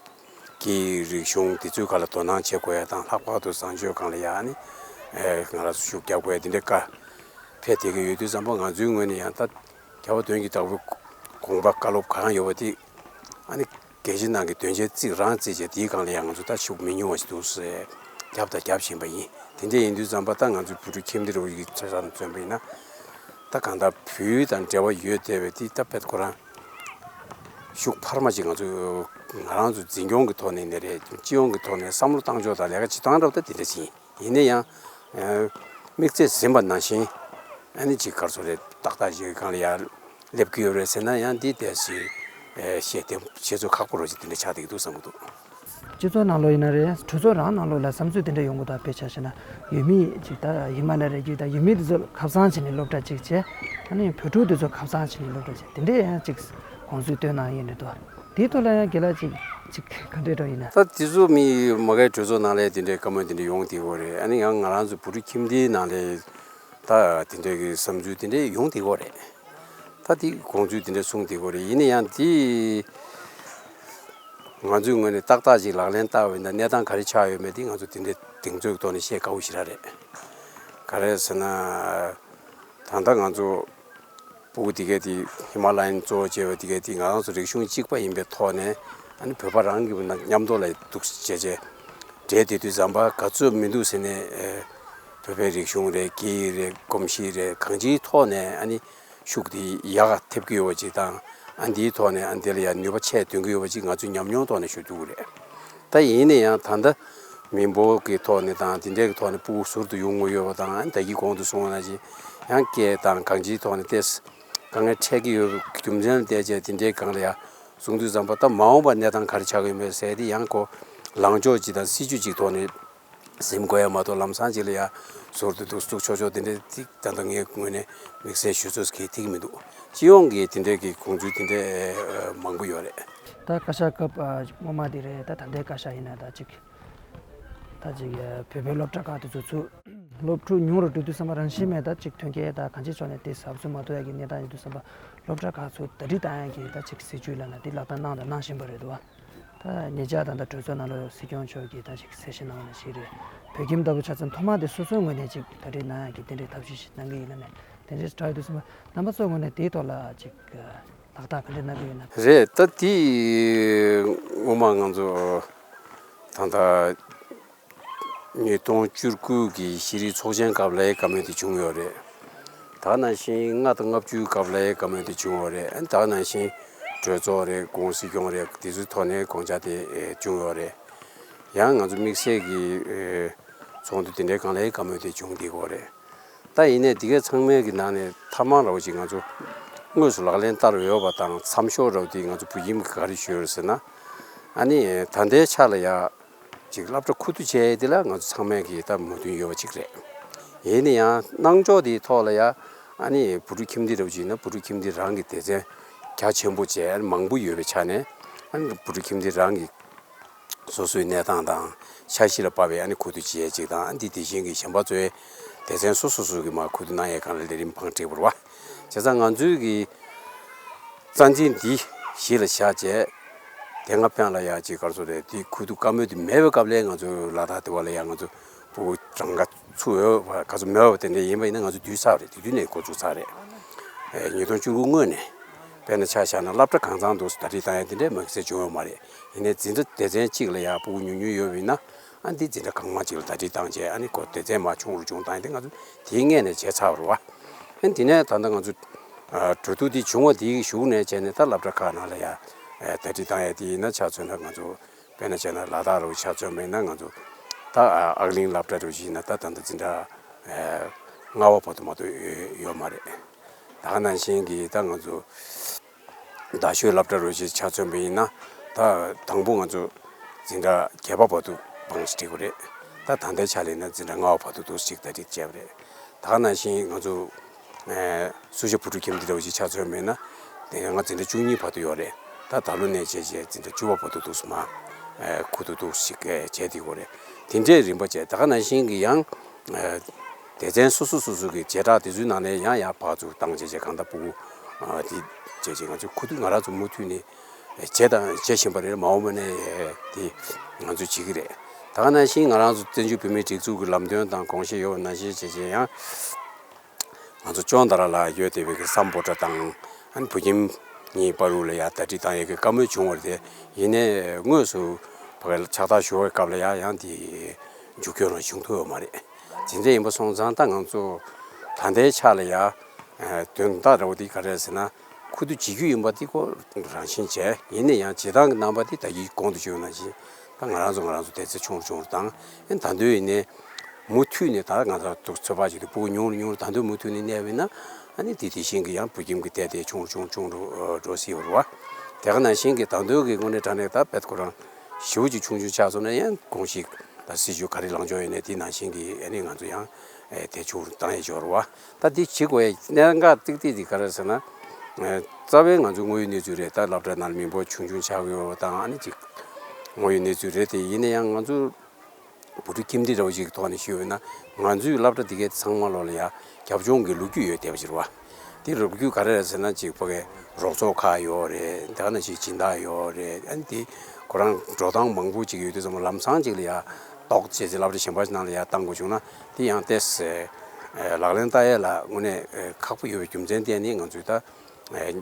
གི་རིག་གཞུང་དེ་ཚོའི་སྒང་ལ་དོ་སྣང་བྱེད་དགོས་ཡ་དང་ལྷག་པར་དུ་བཟང་སྤྱོད་སྒང་ལ་ཡང་ཨ་ནི་ང་རང་ཚོ་ཤུགས་རྒྱབ་དགོས་ཡ་དེ་འདྲའི་བཀའ་ཕེབས་བསྡད་ཀྱི་ཡོད་དུས་ཙམ་པ་ང་ཚོའི་ངོས་ནས་ཡང་ད་རྒྱལ་བ་དོན་གྱི་བདག་པོའི་དགོངས་པ་བཀའ་སློབ་གང་ཡོད་པ་དེ་ཨ་ནི་རྒྱལ་སྤྱིའི་ནང་གི་དོན་ཆེན་བརྩིགས་རང་བརྩིགས་བྱས་དེའི་སྒང་ལ་ཡང་ང་ཚོ་ད་ཤུགས་མི་ཉུང་བ་ཞིག་འདུག་ཟེར་རྒྱབ་དང་རྒྱབ་བཞིན་པ་ཡིན། དེ་འདྲ་ཡིན་དུས་ཙམ་པ་ད་ང་ཚོའི་བོད་ཕྲུག་ཁྱིམ་སྡེ་རུ་ཡི་ཆ་ཚང་མཚོན་པ་ཡིན་ན་ད་གང་ལྟར་བོད་ཡིག་དང་འབྲེལ་བ་ཡོད་བསྡད་པའི་དེ་ད་དཔེ་ཁོ་རང་ཤུགས་འཕར་མ་ཅིག་ང་ཚོ་ང་རང་ཚོ་འཛིན་སྐྱོང་གི་ཐོག་ནས་ནས་རེད། སྤྱི་ཡོངས་ཀྱི་ཐོག་ནས་བསམ་བློ་བཏང་ཕྱོགས་དང་ལས་ཀ་བྱེད་སྟངས་འདྲ་བོ་ད་དེ་འདྲ་ཞིག་ཡིན། ཡིན་ན་ཡང་ཨ་དམིགས་ཚད་ཟིན་པ་ནང་བཞིན་ཨ་ནི་ཅིག་ག་རེ་ཟེར་རེད། ཏག་ཏག་ཅིག་གི་སྒང་ལ་ཡར་སླེབས་ཀྱི་ཡོད་རེད་ཟེར་ན་ཡང་འདི་ཏོག་ཙམ་ཨེ་བཤད་དེ་བཤད་ཚོད་ཁག་པོ་རོ་ཅིག་དེ་འདྲ་ཆགས་བསྡད་ཀྱི་འདུག་བསམ་གྱི་འདུག་སྤྱི་ཚོགས་ནང་ལོགས་ཡིན་ན་རེད། གྲོས་ཚོགས་རང་ནང་ལོགས་ལ་བསམ་ཚུལ་དེ་འདྲ་ཡོང་གི་འདུག་དཔེ་ཆ་བཞག་ན་ཡུལ་མི་ཅིག་ད་ཧི་མ་ལ་ཡའི་རྒྱུད་ད་ཡུལ་མི་དེ་ཚོ་ཁ་སང་བྱས་ནས་སློབ་གྲྭ་གཅིག་བྱས། ཨ་ནི་བོད་ཕྲུག་དེ་ཚོ་ཁ་སང་བྱས་ནས་སློབ་གྲྭ་བྱས། དེ་འདྲས་ཡང་ཅིག་དགོངས་ཚུལ་བཏོན་གནང་ཡོད་འདྲ་འདུག་དེའི་ཐོག་ལ་ཡང་རྒན་ལགས་ཅིག་ཅིག་ག་འདྲས་འདྲ་ཡིན་ན། ད་དེ་ཚོ་མི་མ་གའི་གྲོས་ཚོགས་ནང་ལ་དེ་འདྲའི་བཀའ་མོལ་དེ་འདྲ་ཡོང་བསྡད་ཡོད་རེད། ཨ་ནི་ཡང་ང་རང་ཚོ་བོད་ཕྲུག་ཁྱིམ་སྡེའི་ནང་ལ་ད་དེ་འདྲའི་གི་བསམ་ཚུལ་དེ་འདྲ་ཡོང་བསྡད་ཡོད་རེད། ད་དེ་དགོངས་ཚུལ་དེ་འདྲ་གསུངས་བསྡད་ཡོད་རེད། ཡིན་ན་ཡང་དེ་ང་ཚོའི་ངོས་ནས་ཏག་ཏག་ཅིག་ལག་ལེན་བསྟར་བ་ཡིན་ན་གནས་སྟངས་ག་རེ་ཆགས་ཡོད་མེད་དེ་ང་ཚོ་དེ་འདྲའི་གདེང་ཚོད་ཀྱི་ཐོག་ནས་བཤད་དཀའ་བོ་ཞེ་དྲག་རེད། ག་རེ་ཟེར་ན་ད་ལྟ་ང་ཚོ་སྤུ་གུ་དེ་གས་དེ་ཧི་མ་ལ་ཡན་གཙོ་བོ་བྱས་པ་དེ་གས་དེ་ང་རང་ཚོ་རིག་གཞུང་གཅིག་པ་ཡིན་པའི་ཐོག་ནས་ཨ་ནི་བོད་པ་རང་གི་མཉམ་དུ་ལ་འདུག་བྱས་བྱས་འབྲེལ་བསྡད་དུས་ཙམ་པ་ག་ཚོད་མི་འདུག་ཟེར་ནས་ཨེ་བོད་པའི་རིག་གཞུང་རེད། སྐད་ཡིག་རེད། གོམས་གཤིས་རེད། གང་ཅིའི་ཐོག་ནས་ཨ་ནི་ཤུགས་དེ་ཡག་ག་ཐེབས་ཀྱི་ཡོད་པ་ཅིག་དང་ཨ་འདིའི་ཐོག་ནས་ཨ་འདི་ལ་ཡང་ནུས་པ་ཆེ་ཐོན་གྱི་ཡོད་པ་ཅིག་ང་ཚོའི་ཉམས་མྱོང་ཐོག་ནས་ཞུ་ཐུབ་ཀྱི་རེད། ད་ཡིན་ན་ཡང་ད་ལྟ་མི་འབོར་གྱི་ཐོག་ནས་དང་དེ་འདྲའི་གི་ཐོག་ནས་སྤུ་གུ་ཟུར་དུ་ཡོང་དགོས་ཡོད་པ་དང་ཨ་ད་གིན་གོང་དུ་གསུངས་པ་ནང་བཞིན་ཡང་སྐད་དང་གང་ཅིའི་ཐོག་ནས་ཏོག་ཙམ་དཀའ་ངལ་འཕྲད་ཀྱི་ཡོད་པའི་རྒྱུ་མཚན་ལ་བལྟས་བྱས་དེ་འདྲའི་སྒང་ལ་ཡང་གསུང་དུས་ཙམ་པ་ད་མ་འོངས་པར་གནས་སྟངས་ག་རེ་ཆགས་ཀྱི་ཡོད་མེད་ཟེར་དེ་ཡང་ཁོ་ལངས་ཕྱོགས་ཅིག་དང་སྲིད་ཇུས་ཅིག་ཐོག་ནས་ཟིན་དགོས་ཡ་མ་གཏོགས་ལམ་སང་ཅིག་ལ་ཡ་ཟུར་དུ་འདུག་འདུག་ཆོག་ཆོག་དེ་འདྲའི་ཐིག་ད་ལྟ་ངའི་ངོས་ནས་དམིགས་བསལ་ཞུ་ཚོད་གི་ཐིག་མི་འདུག་སྤྱི་ཡོངས་ཀྱི་དེ་འདྲའི་གི་དགོངས་ཚུལ་དེ་འདྲའི་མང་པོ་ཡོད་རེད། ད་བཀའ་ཤག་སྐབས་ཨ་སྔོན་མ་དེ་རེད། ད་ད་ལྟའི་བཀའ་ཤག་ཡིན་ན་ད་ཅིག་ད་ཅིག་ཨ་བོད་པའི་སློབ་གྲྭ་ཁག་དེ་ཚོ་ཚུད། སློབ་ཕྲུག་ཉུང་རུ་འགྲོ་དུས་ཙམ་པ་རང་བཞིན་མེད་ད་ཅིག་ཐོན་སྐྱེད་ད་གང་ཅིའི་ཕྱོགས་ནས་དེ་ཟབ་ཚུགས་མ་ཐུབ་ཡ་གི་གནས་སྟངས་ཡིན་དུས་ཙམ་པ་སློབ་གྲྭ་ཁག་ཚུད་ད་སྒྲིག་བཏང་ཡ་གི་ད་ཅིག་སྲིད་ཇུས་ལབ་ན་དེ་ལག་བསྟར་གནང་དང་གནང་བཞིན་པ་རེད་འདུག་བ། ད་ཉེ་ཆར་ད་ལྟ་གྲོས་ཚོགས་ནང་ལ་སྲིད་སྐྱོང་མཆོག་གིས་ད་ཅིག་གསལ་བཤད་གནང་བ་ནང་བཞིན་རེད། བོད་ཁྱིམ་ལྟ་བུ་ཆ་ཚང་ཐོག་མ་དེ་སོ་སོའི་ངོས་ནས་ཅིག་གྲ་སྒྲིག་གནང་ཡ་གི་དེ་འདྲའི་ཐབས་ཤེས་ཤིག་གནང་གི་ཡིན་ན་མེད་དེ་འདྲའི་གྲ་ཡོད་དུས་ཙམ་པ་རྣམ་པ་ཚོའི་ངོས་ནས་དེའི་ཐོག་ལ་ཅིག་ལག་བསྟར་ག་འདྲ་གནང་གི་ཡོད་ན། རེད། ད་དེ་སྔོན་མ་ང་ཚོ་ད་ལྟ་ཉིས་སྟོང་བཅུ་དགུ་གི་ཤེས་རིག་ཚོགས་ཆེན་སྐབས་ལའི་བཀའ་མོལ་དེ་བྱུང་ཡོད་རེད། ད་ནང་བཞིན་ལྔ་དང་ལྔ་བཅུའི་སྐབས་ལའི་བཀའ་མོལ་དེ་བྱུང་ཡོད་རེད། ད་ནང་བཞིན་གྲོས་ཚོགས་རེད། གོང་སྲིད་སྐྱོང་རེད། དེ་ཚོའི་ཐོག་ནས་དགོངས་འཆར་དེ་ཨེ་བྱུང་ཡོད་རེད། ཡང་ང་ཚོ་དམིགས་བསལ་གྱི་ཨེ་ཚོགས་འདུ་དེ་འདྲའི་སྒང་ལའི་བཀའ་མོལ་དེ་བྱུང་བསྡད་ཡོད་རེད། ད་ཡིན་ནའི་འདི་གའི་ཚང་མའི་གི་ནང་ནས་ཐ་མག་འདྲ་བོ་ཅིག་ང་ཚོ་དངོས་སུ་ལག་ལེན་བསྟར་ཡོད་པ་དང་མཚམས་ཤོག་འདྲ་བོ་དེ་ང་ཚོ་བོད་ཁྱིམ་གྱིས་ག་རེ་ཞུས་ཡོད་ཟེར་ན། ཨ་ནི་ད་ལྟའི་ཆ་ལ་ཡ་ཅིག་སློབ་གྲྭ་ཁུ་བསྡུ་བྱས་དེ་ལ་ང་ཚོ་ཚང་མས་ཀྱི་ད་མོས་མཐུན་ཡོད་པ་ཅིག་རེད། ཡིན་ན་ཡང་གནང་ཕྱོགས་དེའི་ཐོག་ལ་ཡ་ཨ་ནི་བོད་ཕྲུག་ཁྱིམ་སྡེ་འདྲ་བོ་ཅིག་ཡིན་ན་བོད་ཕྲུག་ཁྱིམ་སྡེ་རང་གི་སྡེ་ཚན་རྒྱ་ཆེན་པོ་བྱས་ཨ་ནི་མང་པོ་ཡོད་པའི་ཆ་ནས་ཨ་ནི་བོད་ཕྲུག་ཁྱིམ་སྡེ་རང་གི་སོ་སོའི་གནས་སྟངས་དང་འཆར་གཞི་ལ་དཔག་པའི་ཨ་ནི་ཁུ་བསྡུ་བྱེད་ཡས་ཅིག་དང་ཨ་ནི་དེ་བཞིན་གྱི་གཞན་པ་ཚོའི་སྡེ་ཚན་སོ་སོ་སོ་གི་མར་ཁུ་བསྡུ་གནང་ཡས་སྒང་ལ་ལས་རིམ་བང་སྒྲིག་པ་རེད་བ། བྱས་ཙང་ང་ཚོའི་གི་ རྩ་འཛིན་འདི་གཞི་ལ་བཞག་བྱས། དེ་སྔ་ཕན་ལ་ཡ་ཅིག་ག་རེ་ཟེར་རེད། དེ་ཁུ་བསྡུ་བཀའ་མོལ་དེ་མེད་པའི་སྐབས་ལ་ང་ཚོ་ལ་དྭགས་དེ་བ་ལ་ཡ་ང་ཚོ་ཕྲུ་གུ་གྲངས་ཀ་ཚུད་ཡོད་པ་ག་ཚོད་མེད་པ་དེ་འདྲ་ཡིན་པ་ཡིན་ན། ང་ཚོ་དུས་ཚོད་རེད། དེ་དུས་ནས་འགོ་བཙུགས་ཚར་རེད། ཨེ། ཉིས་སྟོང་བཅུ་དགུ་སྔོན་ནས། དཔེར་ན་ཆ་བཞག་ན་སློབ་གྲྭ་གང་ཚང་འདུག་ཟེར་གྲ་སྒྲིག་བཏང་ཡ་དེ་འདྲའི་མ་གི་ཚད་བྱུང་ཡོད་མ་རེད། ཡིན་ནའི་འཛིན་གྲྭ་སྡེ་ཚན་གཅིག་ལ་ཡ་ཕྲུ་གུ་ཉུང་ཉུང་ཡོད་པ་ཡིན་ན། ཨ་ནི་འདི་འཛིན་གྲྭ་གང་མང་ཅིག་ལ་གྲ་སྒྲིག་བཏང་བྱས། ཨ་ནི་ཁོ་སྡེ་ཚན་མར་ཆུང་རུ་ཆུང་བཏང་ཡ་དེ་ང་ཚོ་དེའི་སྔོན་ནས་བྱས་ཚར་བ་རེད་བ། ཨ་ནི་དེ་ནས་ད་ལྟ་ང་ཚོ་ཨ་འགྲོ་འདུག་དེ་བྱུང་བ་དེའི་གཞུག་ནས་བྱས་ནས་ད་སློབ་གྲྭ་ཁག་ནང་ལ་ཡ་ཨ་གྲ་སྒྲིག་བཏང་ཡ་དེ་ཡིན་ན། ཆ་མཚོན་ན་ང་ཚོ་དཔེར་ན་བྱས་ན་ལ་དྭགས་རུ་ཆ་མཚོན་པ་ཡིན་ན། ང་ཚོ་ད་ཨ་ཨག་གླིང་སློབ་གྲྭ་རུ་ཞིག་ཡིན་ན་ད་ད་ལྟ་འཛིན་གྲྭ་ཨ་ལྔ་པ་བར་དུ་མ་གཏོགས་ཡོད་མ་རེད། ད་ག་ནང་བཞིན་གྱི་ད་ང་ཚོ་རྡ་ཤོད་སློབ་གྲྭ་རུ་ཞིག་ཆ་མཚོན་པ་ཡིན་ན། ད་དང་པོ་ང་ཚོ་འཛིན་གྲྭ་བརྒྱད་པ་བར་དུ་འབངས་ཞིག་ཁྲིད་དགོས་རེད། ད་ད་ལྟའི་ཆ་ལ་ཡིན་ན་འཛིན་གྲྭ་ལྔ་པ་བར་དུ་འདུག་ཞིག་གྲ་སྒྲིག་བྱས་པ་རེད། ད་ག་ནང་བཞིན་ང་ཚོ་ཨེ་སུ་ཇཱ་བུ་ཕྲུག་ཁྱིམ་སྡེ་རུ་ཞིག་ཆ་མཚོན་པ་ཡིན་ན། དེ་ང་འཛིན་གྲྭ་བཅུ་གཉིས་བར་དུ་ཡོད་རེད། ད་ད་ལོ་ནས་བྱས་བྱས་འཛིན་གྲྭ་བཅུ་པ་བར་དུ་འདུག་སེ་མར་ཨེ་ཁུ་བསྡུ་འདུག་ཞིག་ཨེ་བྱས་བསྡད་ཡོད་རེད། དེ་འདྲའི་རིམ་པ་བྱས། ད་ག་ནང་བཞིན་གྱི་ཡང་ཨེ་སྡེ་ཚན་སོ་སོ་སོ་སོ་གི་བྱེ་བྲག་དེ་ཚོའི་ནང་ནས་ཡང་ཡང་ཕར་ཚུར་བཏང་བྱས་བྱས། གང་ལྟར་ཕྲུ་གུ་ཨ་དེ་བྱས་བྱས་ང་ཚོ་ཁུ་བསྡུ་ང་རང་ཚོ་མུ་མཐུད་ནས་བྱས་དང་བྱེད་བཞིན་པ་རེད། མ་འོངས་པ་ནས་དེ་ང་ཚོས་བྱེད་ཀྱི་རེད། ད་ག་ནང་བཞིན་ང་རང་ཚོ་བཙན་བྱོལ་བོད་མིའི་སྒྲིག་འཛུགས་ཀྱི་ལམ་སྟོན་དང་དགོངས་བཞེས་ཡོད་པ་ནང་བཞིན་བྱས་བྱས་ཡང་། ང་ཚོ་ཅོན་ཏ་ར་ལ་ཡོད་བསྡད་པའི་གི་སམ་བྷོ་ཊ་དང་། ཨ་ནི་བོད་ཁྱིམ་གཉིས་བར་དུ་ལ་ཡ་གྲ་སྒྲིག་བཏང་ཡས་ཀྱི་བཀའ་མོལ་བྱུང་བ་རེད་དེ། ཡིན་ནའི་དངོས་སུ་ཕ་གི་ཕྱག་རྟགས་ཞུ་བའི་སྐབས་ལ་ཡ་ཡང་དེ་འཇུག་སྐྱོན་རང་བྱུང་ཐུབ་ཡོད་མ་རེད། དེ་འདྲ་ཡིན་པ་སོང་ཙང་། ད་ང་ཚོ་ད་ལྟའི་ཆ་ལ་ཡ་ཨ་དོན་དག་འདྲ་བོ་དེ་ག་རེ་རེད་ཟེར་ན། ཁུ་བསྡུ་བྱེད་རྒྱུ་ཡིན་པ་དེ་ཁོ་རང་བཞིན་བྱས། ཡིན་ན་ཡང་བྱེད་སྟངས་ཀྱི་རྣམ་པ་དེ་ད་གིན་གོང་དུ་ཞུས་པ་ནང་བཞིན། ད་ང་རང་ཚོ་ང་རང་ཚོ་སྡེ་ཚན་ཆུང་རུ་ཆུང་རུ་དང་། ཨ་ནི་ད་དུང་ཡིན་ནའི་མུ་མཐུད་ནས་ད་ང་ཚོ་ཚོད་དཔག་བྱེད་དུས་ཕྲུ་གུ་ཉུང་རུ་ཉུང་རུ་ད་དུང་མུ་མཐུད་ནས་གནས་པ་ཡིན་ན། ཨ་ནི་དེ་དེ་བཞིན་གྱི་ཡང་བོད་ཁྱིམ་གྱི་སྡེ་དེ་ཆུང་རུ་ཆུང་རུ་ཆུང་རུ་འགྲོ་སྲིད་པ་རེད་བ། དེ་ག་ནང་བཞིན་གྱི་ད་དུང་གི་དངོས་གནས་དྲང་གནས་ད་དཔེ་ཁོ་རང་ཞེ་པོ་ཅིག་ཆུང་ཆུང་ཆགས་སོང་ན་ཡང་དགོངས་བཞེས་ད་སྲིད་བྱུས་ག་རེ་ལངས་ཕྱོགས་ཡིན་ནའི་དེ་ནང་བཞིན་གྱི་ཨ་ནི་ང་ཚོ་ཡང་ཨེ་དེ་ཆུང་རུ་བཏང་ཡས་ཆོག་རེད་བ། ད་འདི་བྱེད་དགོས་ཡ་གནད་འགག་ཏིག་ཏིག་འདི་ག་རེ་ཟེར་ན། ཨ་རྩ་བའི་ང་ཚོའི་དངོས་ཡོད་གནས་ཚུལ་རེད། ད་སློབ་གྲྭ་ནང་ལ་མི་འབོར་ཆུང་ཆུང་ཆགས་ཀྱི་ཡོད་པ་དང་། ཨ་ནི་ཅིག་དངོས་ཡོད་གནས་ཚུལ་རེད་དེ། ཡིན་ན་ཡང་ང་ཚོ་བུ་ཕྲུག་ཁྱིམ་སྡེ་འདྲ་བོ་ཞིག་གི་ཐོག་ནས་ཞུས་པ་ཡིན་ན། ང་ཚོའི་སློབ་གྲྭ་འདི་གའི་ཚང་མ་ལོག་ལ་ཡ་རྒྱབ་ལྗོངས་ཀྱི་ལོ་རྒྱུས་ཡོད་བསྡད་པ་ཞིག་རེད་བ། དེ་ལོ་རྒྱུས་ག་རེ་རེད་ཟེར་ན། ཅིག་ཕ་གིའི་རོགས་ཚོགས་ཁག་ཡོད་རེད། དེ་ག་ནང་བཞིན་སྦྱིན་བདག་ཡོད་རེད། ཨ་ནི་དེ་ཁོ་རང་འགྲོ་སྟངས་མང་པོ་ཅིག་ཡོད་དུས་ཙམ་པ་ལམ་སང་ཅིག་ལ་ཡ་ལྡོག་བྱས་ཚེ་སློབ་གྲྭ་གཞན་པ་ཞིག་ནང་ལ་ཡ་བཏང་དགོས་བྱུང་ན། དེ་ཡང་ཏོག་ཙམ་ཨ་ལག་ལེན་བསྟར་ཡས་ལ་དངོས་གནས་ཨ་ཁག་པོ་ཡོད་པའི་རྒྱུ་མཚན་བརྟེན་ནས་ང་ཚོས་ད་ཨ་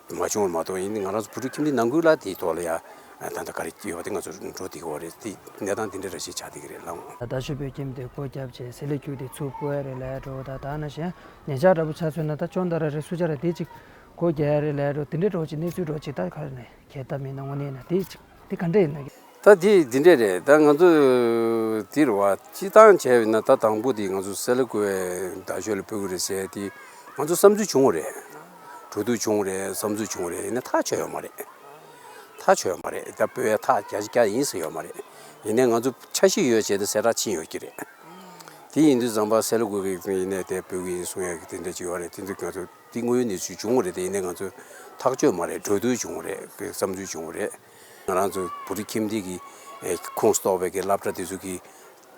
མ་བྱུང་བ་མ་གཏོགས། ཡིན་ནའི་ང་རང་ཚོ་བུ་ཕྲུག་ཁྱིམ་སྡེ་ནང་ཁུལ་ལ་དེའི་ཐོག་ལ་ཡ་ཨ་ད་ལྟ་ག་རེ་ཡོད་པ་དེ་ང་ཚོ་འགྲོ་བསྡད་ཀྱི་ཡོད་རེད། དེ་གནས་སྟངས་དེ་འདྲ་རེ་ཞིག་ཆགས་བསྡད་ཀྱི་རེད་ལགས། ད་ལྟ་ཞུ་བོད་ཁྱིམ་སྡེ་སྒོ་བརྒྱབ་བྱས་ཟས་ལས་རྒྱུ་དེ་ཚུར་སྤོ་ཡ་རེད་ལབ་འགྲོ། ད་ད་ནང་བཞིན་ཉེ་ཆར་འདྲ་པོ་ཆ་མཚོན་ན། ད་ཅོན་ཏ་ར་རེད། སུ་ཇཱ་ར་དེ་ཅིག་སྒོ་རྒྱག་ཡ་རེད་ལབ་འགྲོ། དེ་འདྲའི་འགྲོ་ཅིག་གནས་ཚུལ་འགྲོ་ཅིག་ད་ག་རེ་ནས་གལ་ཏ་མིན་ན་དངོས་གནས་ན་དེ་ཅིག་དེ་ག་འདྲ་ཡིན་ན། ད་དེ་འདི་འདྲས་རེད། ད་ང་ཚོ་དེ་རེད་བ། སྤྱིར་བཏང་བྱས་པ་ཡིན་ན། ད་དང་པོ་དེ་ང་ཚོ་སེ་ལ་ཀུ་ཝེ་རྡ་ཤོད་ལ་སྤོ་གི་རེད་ཟེར་དེ་ང་ཚོ་བསམ་ཚུལ་བྱུང་བ་རེད། འགྲོ་འདུག་བྱུང་བ་རེད། བསམ་ཚུལ་བྱུང་བ་རེད། ཡིན་ན་ཐག་ཆོད་ཡོད་མ་རེད། ཐག་ཆོད་ཡོད་མ་རེད། ད་སྤོ་ཡ་ཐག་བརྒྱ་ཆ་བརྒྱ་ཡིན་ཟེར་ཡོད་མ་རེད། ཡིན་ནའི་ང་ཚོ་འཆར་གཞི་ཡོད་བྱས་ཏེ་གསལ་བསྒྲགས་ཕྱིན་ཡོད་ཀྱི་རེད། དེ་ཡིན་དུས་ཙམ་པ་སེ་ལ་ཀུ་ཝེ་གི་ཡིན་ནའི་དེ་སྤོ་གི་ཡིན་གསུང་ཡ་གི་དེ་འདྲ་ཅིག་ཡོད་རེད། དེ་འདུག་ང་ཚོ་དེ་དངོས་ཡོད་གནས་ཚུལ་བྱུང་བ་རེད་དེ། ཡིན་ནའི་ང་ཚོ་ཐག་ཆོད་མ་རེད། འགྲོ་འདུག་བྱུང་བ་རེད། བསམ་ཚུལ་བྱུང་བ་རེད། ང་རང་ཚོ་བོད་རིགས་ཁྱིམ་སྡེ་གི་ཨེ་ཁོངས་གཏོགས་པའི་གི་སློབ་གྲྭ་དེ་ཚོ་གི་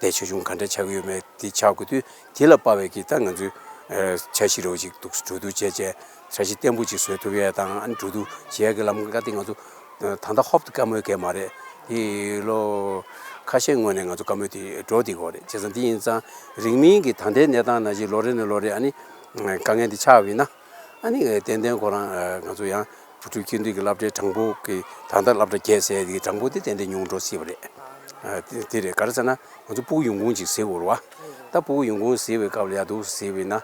དེ་ཆེ་ཆུང་ག་འདྲ་ཆགས་ཀྱི་ཡོད་མེད་དེ་ཆགས་དགོས་དུས། དེ་ལ་དཔག་པའི་གི་ད་ང་ཚོའི་ཨེ་འཆར་གཞི་རེ་བ་ཅིག་འདུག་འགྲོ་འདུག་བྱས་བྱས་འཆར་གཞི་བརྟན་པོ་ཅིག་བཟོ་ཐུབ་ཡས་དང་། ཨ་ནི་འགྲོ་འདུག་བྱེད་ཡས་ཀྱི་ལམ་ཁ་དེ་ང་ཚོ་ད་ལྟ་ཧོབ་ཏེ་བཀའ་མོལ་གང་ཡང་མ་རེད། དེ་ལོ་ཁ་ཤས་སྔོན་ནས་ང་ཚོ་བཀའ་མོལ་དེ་འགྲོ་བསྡད་ཀྱི་ཡོད་རེད། བྱས་ཙང་དེ་ཡིན་ཙང་རིང་མིན་གྱི་ད་ལྟའི་གནས་སྟངས་ནང་བཞིན་ལོ་རེ་ནས་ལོ་རེ་ཨ་ནི་དཀའ་ངལ་འདི་ཆགས་པ་ཡིན་ན། ཨ་ནི་ཏན་ཏན་ཁོ་རང་ཨ་ང་ཚོ་ཡང་བུ་ཕྲུག་ཁྱིམ་སྡེ་གི་སློབ་གྲྭའི་གྲངས་འབོར་གྱི་ད་ལྟ་སློབ་གྲྭ་བརྒྱད་ཟེར་ཡ་དེ་གི་གྲངས་འབོར་དེ་ཏན་ཏན་ཉུང་འགྲོ་སྲིད་པ་རེད། ཨ་དེ་དེ་རེད། ག་རེ་ཟེར་ན་ང་ཚོ་སྤུ་གུ་ཡོང་ཁུངས་ཅིག་ཟེར་དགོས་རེད་བ། ད་སྤུ་གུ་ཡོང་ཁུངས་ཟེར་བའི་སྐབས་ལ་ཡ་འདུག་ཟེར་བ་ཡིན་ན།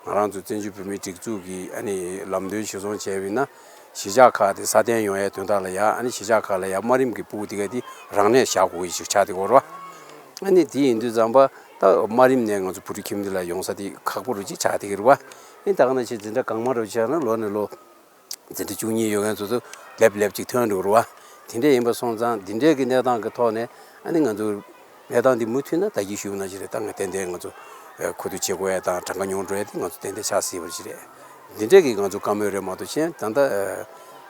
ང་རང་ཚོ་བཙན་བྱོལ་བོད་མིའི་སྒྲིག་འཛུགས་ཀྱི་ཨ་ནི་ལམ་སྟོན་གཞིར་བཟུང་བྱས་པ་ཡིན་ན། གཞིས་ཆགས་ཁག་དེ་སྲ་བརྟན་ཡོང་ཡའི་དོན་དག་ལ་ཡ། ཨ་ནི་གཞིས་ཆགས་ཁག་ལ་ཡ་དམའ་རིམ་གྱི་སྤུ་གུ་དེ་ག་དེ་རང་ནས་བཞག་དགོས་ཀྱི་ཞིག་ཆགས་བསྡད་ཀྱི་ཡོད་རེད་བ། ཨ་ནི་དེ་ཡིན་དུས་ཙམ་པ་ད་དམའ་རིམ་ནས་ང་ཚོ་བུ་ཕྲུག་ཁྱིམ་སྡེ་ལ་ཡོང་ས་དེ་ཁག་པོ་རུ་ཅིག་ཆགས་བསྡད་ཀྱི་རེད་བ། ཨ་ནི་ད་ག་ནང་བཞིན་འཛིན་གྲྭ་གང་མང་རུ་བྱས་ན་ལོ་ནས་ལོ་འཛིན་གྲྭ་བཅུ་གཉིས་ཡོད་མཁན་ཚོ་ཚོ་ལེབ་ལེབ་ཅིག་ཐོན་འགྲོ་གི་རེད་བ། དེ་འདྲ་ཡིན་པ་སོང་ཙང་འདི་འདྲའི་གི་གནས་སྟངས་ཀྱི་ཐོག་ནས་ཨ་ནི་ང་ཚོ་གནས་སྟངས་འདི་མུ་མཐུད་ན་ད་གིན་ཞུས་པ་ནང་བཞིན་རེད། ད་ང་ཏན་ཏན་ང་ཚོ་ཨ་ཁུ་བསྡུ་བྱེད་དགོས་ཡ་དང་གྲངས་ཀ་ཉུང་འགྲོ་ཡ་དེ་ང་ཚོ་ཏན་ཏན་ཆགས་སྲིད་པ་ཞིག་རེད། འདི་འདྲའི་གི་ང་ཚོ་བཀའ་མོལ་རེད་མ་གཏོགས། གཞན་ད་ལྟ་ཨ་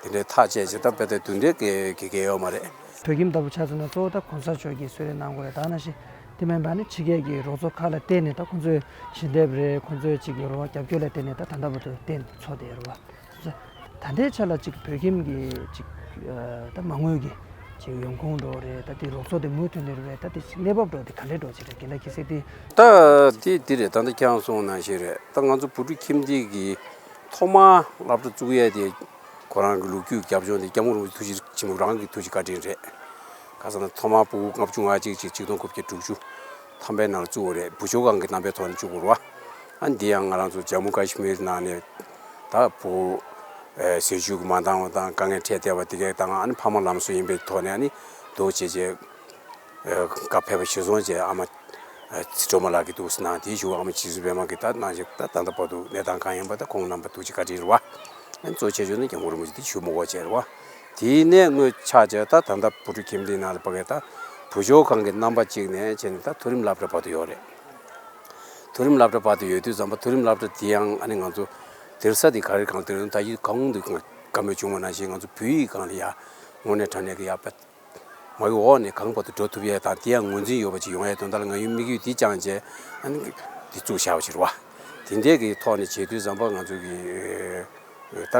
འདི་འདྲའི་ཐག་བཅད་བྱས་ད་དཔེ་ད་འདི་འདྲའི་གི་གི་གི་ཡོད་མ་རེད། བོད་ཁྱིམ་ལྟ་བུ་ཆ་མཚོན་ན་གཙོ་བོ་ད་གོང་ས་མཆོག་གིས་གསོལ་རས་གནང་དགོས་རེད། ད་ནང་བཞིན་དེ་མིན་པ་ནི་ཕྱི་རྒྱལ་གྱི་རོགས་ཚོགས་ཁག་ལ་བརྟེན་ནས་ད་ཁོང་ཚོས་ཞལ་འདེབས་རེད། ཁོང་ཚོས་ཅིག་གི་རོགས་རྒྱབ་སྐྱོར་ལ་བརྟེན་ནས་ད་ད་ལྟ་བར་དུ་བརྟན་ཚོགས་བསྡད་ཡོད་རེད་བ། ད་ལྟའི་ཆ་ལ་ཅིག་བོད་ཁྱིམ་གྱི་ཅིག་ཨ་ད་མ་དངུལ་གྱི་ཅིག་ཡོང་ཁུངས་འགྲོ་རེད། ད་དེ་རོགས་ཚོགས་དེ་མུ་མཐུད་ནས་རེད། ད་དེ་གནས་བབ་འགྲོ་དེ་ག་འདྲས་འགྲོ་ཅིག་རེད། རྒན་ལགས་ཁྱེད་ཚོས་དེ། ད་དེ་དེ་རེད། ད་ལྟ་ཁྱེད་རང་གསུངས་ནང་བཞིན་རེད། ད་ང་ཚོ་བུ་ཕྲུག་ཁྱིམ་སྡེ་གི་ཐོག་མ་སློབ་གྲྭ་བཙུགས་ཡས་དེ་ཁོ་རང་གི་ལོ་རྒྱུས་རྒྱབ་ལྗོངས་དེ་སྐྱབས་མགོན་རིན་པོ་ཆེ་ཐུགས་རྗེ་ཆེན་པོ་རང་གི་ཐུགས་རྗེ་བཀའ་དྲིན་རེད། ཁ་སང་ཐོག་མ་ཕྲུ་གུ་ལྔ་བཅུ་ང་གཅིག་ཅིག་ཆིག་སྟོང་དགུ་བརྒྱ་དྲུག་ཅུ་ཐམ་པའི་ནང་ལ་བཙུགས་པ་རེད། བུ་བཅོལ་ཁང་གི་རྣམ་པའི་ཐོག་ནས་བཙུགས་པ་རེད་བ། ཨ་འདི་ཡང་ང་རང་ཚོ་ཇམ་མུ་ཀ་ཤི་མིར་ནང་ནས་ད་བུ་ཟས་བཅུད་ཀྱི་མ་འདང་བ་དང་དཀའ་ངལ་འཕྲད་བསྡད་པ་དེ་གའི་དང་ཨ་ནི་ཕ་མ་ལམ་སང་ཡིན་པའི་ཐོག་ནས་ཨ་ནི་འདུག་བྱས་བྱས་ཨ་བཀའ་ཕེབས་པ་གཞིར་བཟུང་བྱས་ཨ་མ་ཨ་ཚེ་སྒྲོལ་མ་ལགས་ཀྱིས་འདུག་སེ་གནང་། དེའི་གཞུག་ཨ་མ་རྗེ་བཙུན་པད་མ་གིས་ད་གནང་བྱས་ད་ད་ལྟ་བར་དུ་གནས་སྟངས་གང་ཡིན་པ་ད་ཁོང་རྣམ་པ་ཐུགས་རྗེ་བཀའ་དྲིན་རེད་བ། ཨ་ནི་གཙོ་ཆེ་ཤོས་ནི་སྐྱབས་མགོན་རིན་པོ་ཆེ་དེ་ཞུ་མི་དགོས་བྱས་རེད་བ། དེའི་ནས་དངོས་ཆགས་བྱས་ད་ད་ལྟ་བུ་ཕྲུག་ཁྱིམ་སྡེའི་ནང་ལ་ཕ་གི་ད་བུ་བཅོལ་ཁང་གི་རྣམ་པ་གཅིག་ནས་བྱས་ནས་ད་མཐོ་རིམ་སློབ་གྲྭ་བར་དུ་ཡོད་རེད། མཐོ་རིམ་སློབ་གྲྭ་བར་དུ་ཡོད་དུས་ཙམ་པ་མཐོ་རིམ་སློབ་གྲྭ་དེ་ཡང་ཨ་ནི་ང་ཚོ་སྡེར་ས་དེ་ག་རེ་གང་སྡེར་ཡོད་ད་ཡིན་གང་དུ་བཀའ་མོལ་བྱུང་བ་ནང་བཞིན་ང་ཚོ་བོད་ཡིག་སྒང་ལ་ཡ་དངོས་གནས་དྲང་གནས་ཀྱི་ཡ་པ་མ་གི་འོག་ནས་གང་བར་དུ་འགྲོ་ཐུབ་ཡས་དང་དེ་ཡང་ངོས་འཛིན་ཡོད་པ་ཅིག་ཡོང་ཡས་དོན་དག་ལ་ང་ཡི་དམིགས་ཡུལ་འདི་བཅངས་བྱས་ཨ་ནི་འདི་བཙུགས་བཞག་པ་ཅིག་རེད་བ། དེ་འདྲས་ཀྱི་ཐོག་ནས་བྱེད་དུས་ཙམ་པ་ང་ཚོ་གི་ད་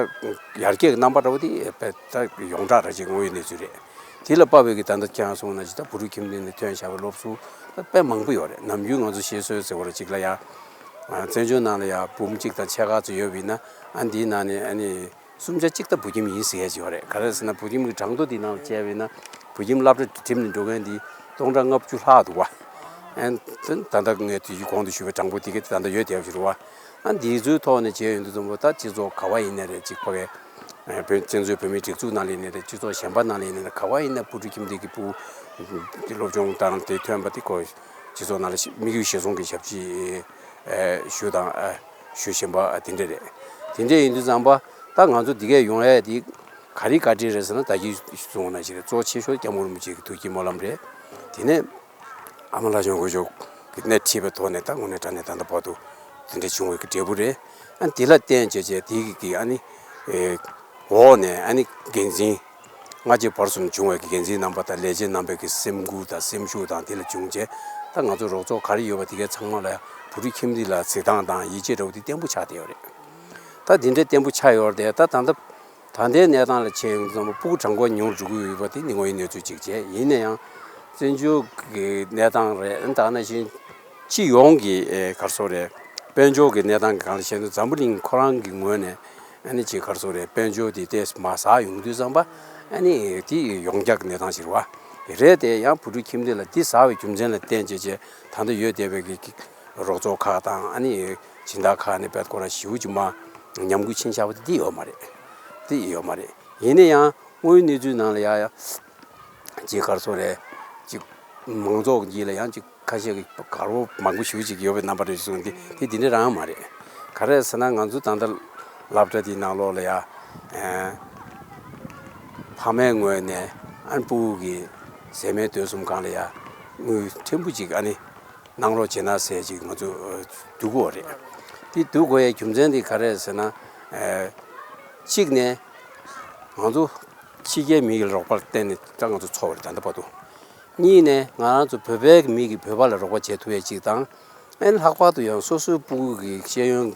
ཡར་རྒྱས་ཀྱི་རྣམ་པ་འདྲ་བོ་དེ་ད་ཡོངས་གྲགས་ར་ཅིག་དངོས་ཡོད་གནས་ཚུལ་རེད། དེ་ལ་དཔག་པའི་གི་ད་ལྟ་ཁྱེད་རང་གསུངས་ནང་བཞིན་ད་བུ་ཕྲུག་ཁྱིམ་སྡེ་ནས་ཐོན་བཞག་པའི་སློབ་ཟུར་ད་དཔེ་མང་པོ་ཡོད་རེད། ནམ་རྒྱུན་ང་ཚོ་བཤད་སྲོལ་ཟེར་བ་ར་ཅིག་ལ་ཡ་བཙན་བྱོལ་ནང་ལ་ཡ་འབུམ་གཅིག་དང་ཕྱེད་ཀ་ཙམ་ཡོད་པ་ཡིན་ན་ཨ་འདིའི་ནང་ནས་ཨ་ནི་སུམ་ཆ་གཅིག་ད་བོད་ཁྱིམ་ཡིན་ཟེར་ཡས་ཅིག་ཡོད་རེད། ག་རེ་ཟེར་ན་བོད་ཁྱིམ་གྱི་གྲངས་ཐོ་འདི་ནང་བྱས་པ་ཡིན་ན་བོད་ཁྱིམ་སློབ་གྲྭ་འགྲིམས་ནས་འགྲོ་མཁན་འདི་སྟོང་ཕྲག་ལྔ་བཅུ་ལྷག་འདུག་བ། ཨ་ནི་ད་ལྟ་ངས་དུས་ཀྱི་གོང་དུ་ཞུས་པའི་གྲངས་འབོར་དེ་ག་ད་ལྟ་ཡོད་བསྡད་པ་ཞིག་རེད་བ། ཨ་འདི་ཚོའི་ཐོག་ནས་བྱས་ཡོང་དུས་ཙམ་པ་ད་སྤྱི་ཚོགས་ག་བ་ཡིན་ནའི་རེད་ཅིག་ཕ་གི་བོད་བཙན་བྱོལ་བོད་མིའི་སྒྲིག་འཛུགས་ནང་ལ་ཡིན་ནའི་རེད། སྤྱི་ཚོགས་གཞན་པ་ནང་ལ་ཡིན་ནའི་རེད། ག་བ་ཡིན་ནའི་བུ་ཕྲུག་ཁྱིམ་སྡེ་གི་ཕྲུ་གུ་སློབ་སྦྱོང་དང་དེ་ཐོན་པ་དེ་ཁོ་སྤྱི་ཚོགས་ནང་ལ་དམིགས་ཡུལ་གཞིར་བཟུང་གི་ཞབས་ཕྱི་ཞུ་དང་ཞུ་བཞིན་པ་དེ་འདྲ་རེད། དེ་འདྲ་ཡིན་དུས་ཙམ་པ་ད་ང་ཚོ་འདི་གས་ཡོང་ཡས་དེ་ག་རེ་བཀའ་དྲིན་རེད་ཟེར་ན་ད་གིན་གསུངས་པ་ནང་བཞིན་རེད། གཙོ་ཆེ་ཤོས་སྐྱབས་མགོན་རིན་པོ་ཆེ་གི་ཐུགས་ཀྱི་སྨོན་ལམ་རེད། དེ་ནས་ཨ་མ་ལྷ་ལྕམ་དཀོན་མཆོག་གིས་སྣེ་ཁྲིད་པའི་ཐོག་ནས་ད་དངོས་གནས་དྲང་གནས་ད་ལྟ་བར་དུ་དེ་འདྲ་བྱུང་བའི་གི་འབྲས་བུ་རེད། ཨ་དེ་ལ་བརྟེན་བྱས་བྱས་དེ་གི་གི་ཨ་ནི་ཨེ་འོག་ནས་ཨ་ནི་འགན་འཛིན་སྔ་རྗེས་བར་གསུམ་བྱུང་བའི་གི་འགན་འཛིན་རྣམ་པ་དང་ལས་བྱེད་རྣམ་པའི་གི་སེམས་ཁུར་དང་སེམས་ཤུགས་དང་དེ་ལ་བྱུང་བྱས་ད་ང་ཚོ་རོགས་ཚོགས་ག་རེ་ཡོད་པ་དེ་གའི་ཚང་མ་ལ་བུ་ཕྲུག་ཁྱིམ་སྡེ་ལ་གཟིགས་སྟངས་དང་ཡིད་ཆེས་འདྲ་བོ་དེ་བརྟན་པོ་ཆགས་བསྡད་ཡོད་རེད། ད་དེ་འདྲའི་བརྟན་པོ་ཆགས་ཡོད་རེད་དེ་ད་ད་ལྟ། ད་ལྟའི་གནས་སྟངས་ལ་བྱས་ཡོང་དུས་ཙམ་པ་སྤུ་གུ་གྲངས་འབོར་ཉུང་རུ་འགྲོ་གི་ཡོད་པ་དེ་ནི་དངོས་ཡོད་གནས་ཚུལ་ཅིག་བྱས། ཡིན་ན་ཡང་བཙན་བྱོལ་གྱི་གནས་སྟངས་རེད། ད་ནང་བཞིན་སྤྱི་ཡོངས་ཀྱི་ཨེ་ག་རེ་ཟེར་དགོས་རེད། དཔལ་འབྱོར་གྱི་གནས་སྟངས་ཀྱི་སྒང་ལ་བཤད་དུས་འཛམ་བུ་གླིང་ཁོ་རང་གི་ངོས་ནས་ཨ་ནི་ཅིག་ག་རེ་ཟེར་དགོས་རེད། དཔལ་འབྱོར་དེ་ཏོག་ཙམ་མར་ཟག་ཡོང་དུས་ཙམ་པ་ཨ་ནི་དེ་ཡོངས་གྲགས་ཀྱི་གནས་སྟངས་ཤིག་རེད་བ། རེད་དེ་ཡང་བུ་ཕྲུག་ཁྱིམ་སྡེ་ལ་འདི་ཟག་པའི་རྒྱུ་མཚན་ལ་བརྟེན་བྱས་བྱས་ད་ལྟ་ཡོད་བསྡད་པའི་གི་རོགས་ཚོགས་ཁག་དང་ཨ་ནི་སྦྱིན་བདག་ཁག་ནས་དཔེ་ཁོ་རང་ཞེ་པོ་ཅིག་མར་ཉམས་རྒུད་ཕྱིན་བཞག་པ་དེ་འདི་ཡོད་མ་རེད། འདི་ཡོད་མ་རེད། ཡིན་ན་ཡང་དངོས་ཡོད་གནས་ཚུལ་ནང་ལ་ཡ་ཡ་ཅིག་ག་རེ་ཟེར་དགོས་རེད། ཅིག་མང་ཚོགས་ཀྱི་ལ་ཡང་ཅིག་ཁ་ཤས་ཀྱི་དགའ་རབ་མང་པོ་ཞེ་པོ་ཅིག་ཡོད་པའི་རྣམ་པ་རེ་བཟུང་སྟེ་དེ་འདི་འདྲ་རང་མ་རེད། ག་རེ་ཟེར་ན་ང་ཚོ་ད་ལྟ་སློབ་གྲྭ་འདིའི་ནང་ལོགས་ལ་ཡ་ཨ་ཕ་མའི་ངོས་ནས་ཨ་ནི་སྤུ་གུ་གི་ཟས་མལ་སྡོད་གསུམ་སྒང་ལ་ཡ་དངུལ་ཕྲན་བུ་ཅིག་ཨ་ནི་གནང་རོགས་བྱེད་ན་ཟེར་ཅིག་ང་ཚོ་ཨ་བསྡུ་དགོས་རེད། དེ་བསྡུ་དགོས་ཡའི་རྒྱུ་མཚན་དེ་ག་རེ་རེད་ཟེར་ན་ཨ་གཅིག་ནས་ང་ཚོ་ཕྱི་རྒྱལ་མི་ཡི་རོགས་པར་བརྟེན་ནས་ད་ང་ཚོ་འཚོ་བ་རེད་ད་ལྟ་བར་དུ། གཉིས་ནས་ང་རང་ཚོ་བོད་པའི་མི་གིས་བོད་པ་ལ་རོགས་པ་བྱེད་ཐུབ་ཡས་ཅིག་དང་། ཨ་ནི་ལྷག་པར་དུ་ཡང་སོ་སོའི་སྤུ་གུ་གི་ཤེས་ཡོན་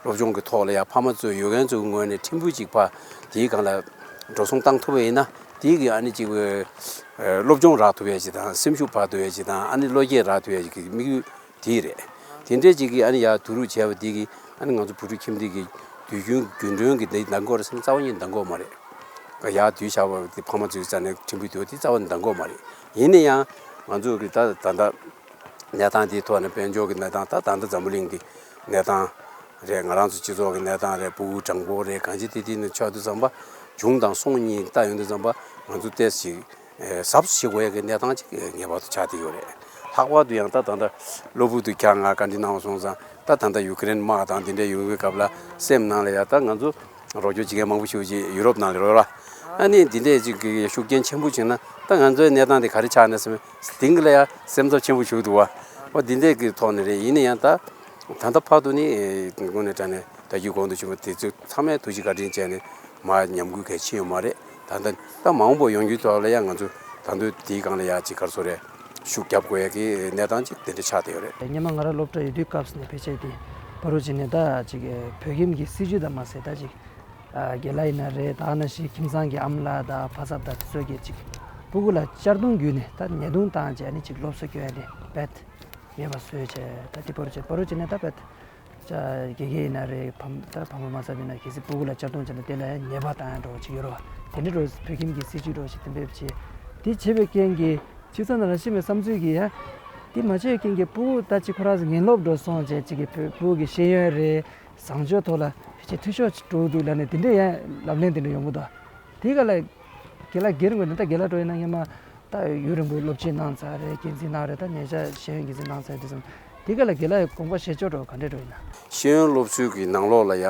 སློབ་སྦྱོང་གི་ཐོག་ལ་ཡང་ཕ་མ་ཚོས་ཡོད་མཁན་ཚོའི་ངོས་ནས་ཕྲན་བུ་ཅིག་ཕར་དེའི་སྒང་ལ་འགྲོ་སོང་བཏང་ཐུབ་པ་ཡིན་ན་དེའི་གི་ཨ་ནི་ཅིག་སློབ་སྦྱོང་རག་ཐུབ་ཡས་ཅིག་དང་སེམས་ཤུགས་འཕར་ཐུབ་ཡས་ཅིག་དང་ཨ་ནི་བློ་སྐྱེད་རག་ཐུབ་ཡས་ཅིག་གི་དམིགས་ཡུལ་དེ་རེད། དེ་འདྲས་ཅིག་གི་ཨ་ནི་ཡར་བསྡུ་རུབ་བྱས་པ་དེ་གི་ཨ་ནི་ང་ཚོ་བུ་ཕྲུག་ཁྱིམ་སྡེ་གི་དུས་རྒྱུན་རྒྱུན་གྲོན་གི་འདི་འདང་གི་ཡོད་རེད་ཟེར་ན་རྩ་བ་ཉིད་འདང་གི་ཡོད་མ་རེད། ཡར་བསྡུས་བཞག་པ་དེ་ཕ་མ་ཚོའི་རྩ་ནས་ཕྲན་བུ་དེ་འོ་དེ་རྩ་བ་ནས་འདང་གི་ཡོད་མ་རེད། ཡིན་ན་ཡང་ང་ཚོ་གི་ད་ད་ལྟ་གནས་སྟངས་དེའི་ཐོག་ནས་དཔལ་འབྱོར་གྱི་གནས་སྟངས་ད་ད་ལྟ་འཛམ་བུ་གླིང་གི་གནས་སྟངས་རེད། ང་རང་ཚོ་སྤྱི་ཚོགས་ཀྱི་གནས་སྟངས་རེད། སྤུ་གུ་གྲངས་འབོར་རེད། གང་ཅི་དེ་དེ་ནས་ཆགས་དུས་ཙམ་པ་བྱུང་དང་སོང་གཉིས་ལྟ་ཡོང་དུས་ཙམ་པ་ང་ཚོ་ཏོག་ཙམ་ཞིག་གཟབ་ཞིག་དགོས་ཡ་གི་གནས་སྟངས་ཅིག་ངེས་པར་དུ་ཆགས་བསྡད་ཡོད་རེད། ལྷག་པར་དུ་ཡང་ད་ད་ལྟ་གློ་བུར་དུ་ཁྱེད་རང་བཀའ་འདྲི་གནང་བ་སོང་ཙང་ད་ད་ལྟ་ཡུ་ཀེ་རེན་དམག་དང་དེ་འདྲ་ཡོང་གི་སྐབས་ལ་སེམས་ནང་ལ་ཡ་ད་ང་ཚོ་རོགས་སྐྱོར་བྱེད་མཁན་མང་པོ་ཞིག་ཅིག་ཡུ་རོབ་ནང་ལ་རེད་བ། ཨ་ནི་འདི་འདྲས་ཅིག་གི་ཤུགས་རྐྱེན་ཆེན་པོ་བྱུང་ན་ད་ང་ཚོའི་གནས་སྟངས་དེ་ག་རེ་ཆགས་ན་སེམས་སྟེང་གི་ལ་ཡ་སེམས་འཚབ་ཆེན་པོ་ཞིག་འདུག་བ། འོ་འདི་འདྲས་ཀྱི་ཐོག་ནས་རེད། ཡིན་ན་ཡང་ད་ད་ལྟ་བར་དུ་ནི་དངོས་གནས་དྲང་གནས་ད་རྒྱུ་གོང་དུ་ཞུས་པ་དེ་ཚོ་ཚང་མས་ཐུགས་རྗེ་བཀའ་དྲིན་བྱས་ནས་མར་ཉམས་རྒུད་གལ་ཆེ་ཡོད་མ་རེད། ད་ལྟ་ད་མ་འོངས་པ་ཡོང་རྒྱུའི་ཐོག་ལ་ཡང་ང་ཚོ་ད་དུང་དེའི་སྒང་ལ་ཡ་ཅིག་ག་རེ་ཟེར་དགོས་རེད། ཤུགས་རྒྱབ་དགོས་ཡ་གི་གནས་སྟངས་ཅིག་དེ་འདྲ་ཆགས་བསྡད་ཡོད་རེད། སྔོན་མ་ང་རང་སློབ་གྲྭ་ཡོད་དུས་སྐབས་སུ་ནས་ཕལ་ཆེར་དེ་བར་དུ་ཅིག་ནས་ད་ཅིག་བོད་ཁྱིམ་གྱི་སྲིད་བྱུས་དང་མ་ཟད་ད་ཅིག་ ཨ། རྒན་ལགས་ཡིན་ན་རེད། ད་ནང་བཞིན་ཁྱིམ་ཚང་གི་ཨ་མ་ལགས་དང་ཕ་ཚབ་དང་དེ་ཚོ་གིས་ཅིག་སྤུ་གུ་ལ་གཅར་རྡུང་བརྒྱུད་ནས་ད་ཉེས་རྡུང་བཏང་བྱས་ནས་ཅིག་སློབ་གསོ་སྐྱོན་ཡ་དེ་རྦད་མེད་པ་བཟོས་བྱས། ད་དེ་བར་བྱས་བར་བྱས་ནས་ད་རྦད་ཅ་དགེ་རྒན་ཡིན་ན་རེད། ཕམ་ད་ཕ་མ་མ་ཚབ་ཡིན་ན་གལ་སྲིད་སྤུ་གུ་ལ་གཅར་རྡུང་བྱས་ན་དེ་ལ་ཡང་ཉེས་པ་བཏང་ཡ་འདྲ་བོ་ཅིག་ཡོད་རེད་བ། དེ་འདྲ་འདྲ་བོ་བོད་ཁྱིམ་གྱི་སྲིད་ཇུས་འདྲ་བོ་ཞིག་གཏན་འབེབས་བྱས། དེ་བྱས་པའི་རྐྱེན་གྱིས་སྤྱི་ཚོགས་ནང་ལ་ཤི་མེད་བསམ་ཚུལ་གྱིས་ཡ། དེ་མ་བྱས་རྐྱེན་གྱིས་སྤུ་གུ་ད་ཅིག་ཁོ་རང་ངན་སློབ་འགྲོ་སོང་བྱས་ཅིག་གི་སྤུ་གུ་གི་ཤེས་ཡོན་རེད། བཟང་སྤྱོད་ཐོག་ལ་ཕལ་ཆེར་འཐུས་ཤོར་ཅིག་འགྲོ་འདུག་ལབ་ནས་དེ་འདྲས་ཡང་ལབ་ལན་དེ་འདྲ་ཡོང་གི་འདུག་དེ་ག་ལ་རྒན་ལགས་སྒེར་ངོས་ནས་ད་རྒན་ལགས་འགྲོ་ཡིན་ན་སྔོན་མ་ད་ཡུན་རིང་པོ་སློབ་ཁྲིད་གནང་ཚར་རེད། འགན་འཛིན་གནང་རེད། ད་ཉེ་ཆར་ཤེས་ཡོན་འགན་འཛིན་གནང་ཚར་དུས་ཙམ་དེ་ག་ལ་རྒན་ལགས་དགོངས་པ་བཞེས་ཕྱོགས་འདྲ་བོ་ག་འདྲས་འདྲ་བོ་ཡིན་ན། ཤེས་ཡོན་སློབ་གསོའི་གི་ནང་ལོགས་ལ་ཡ།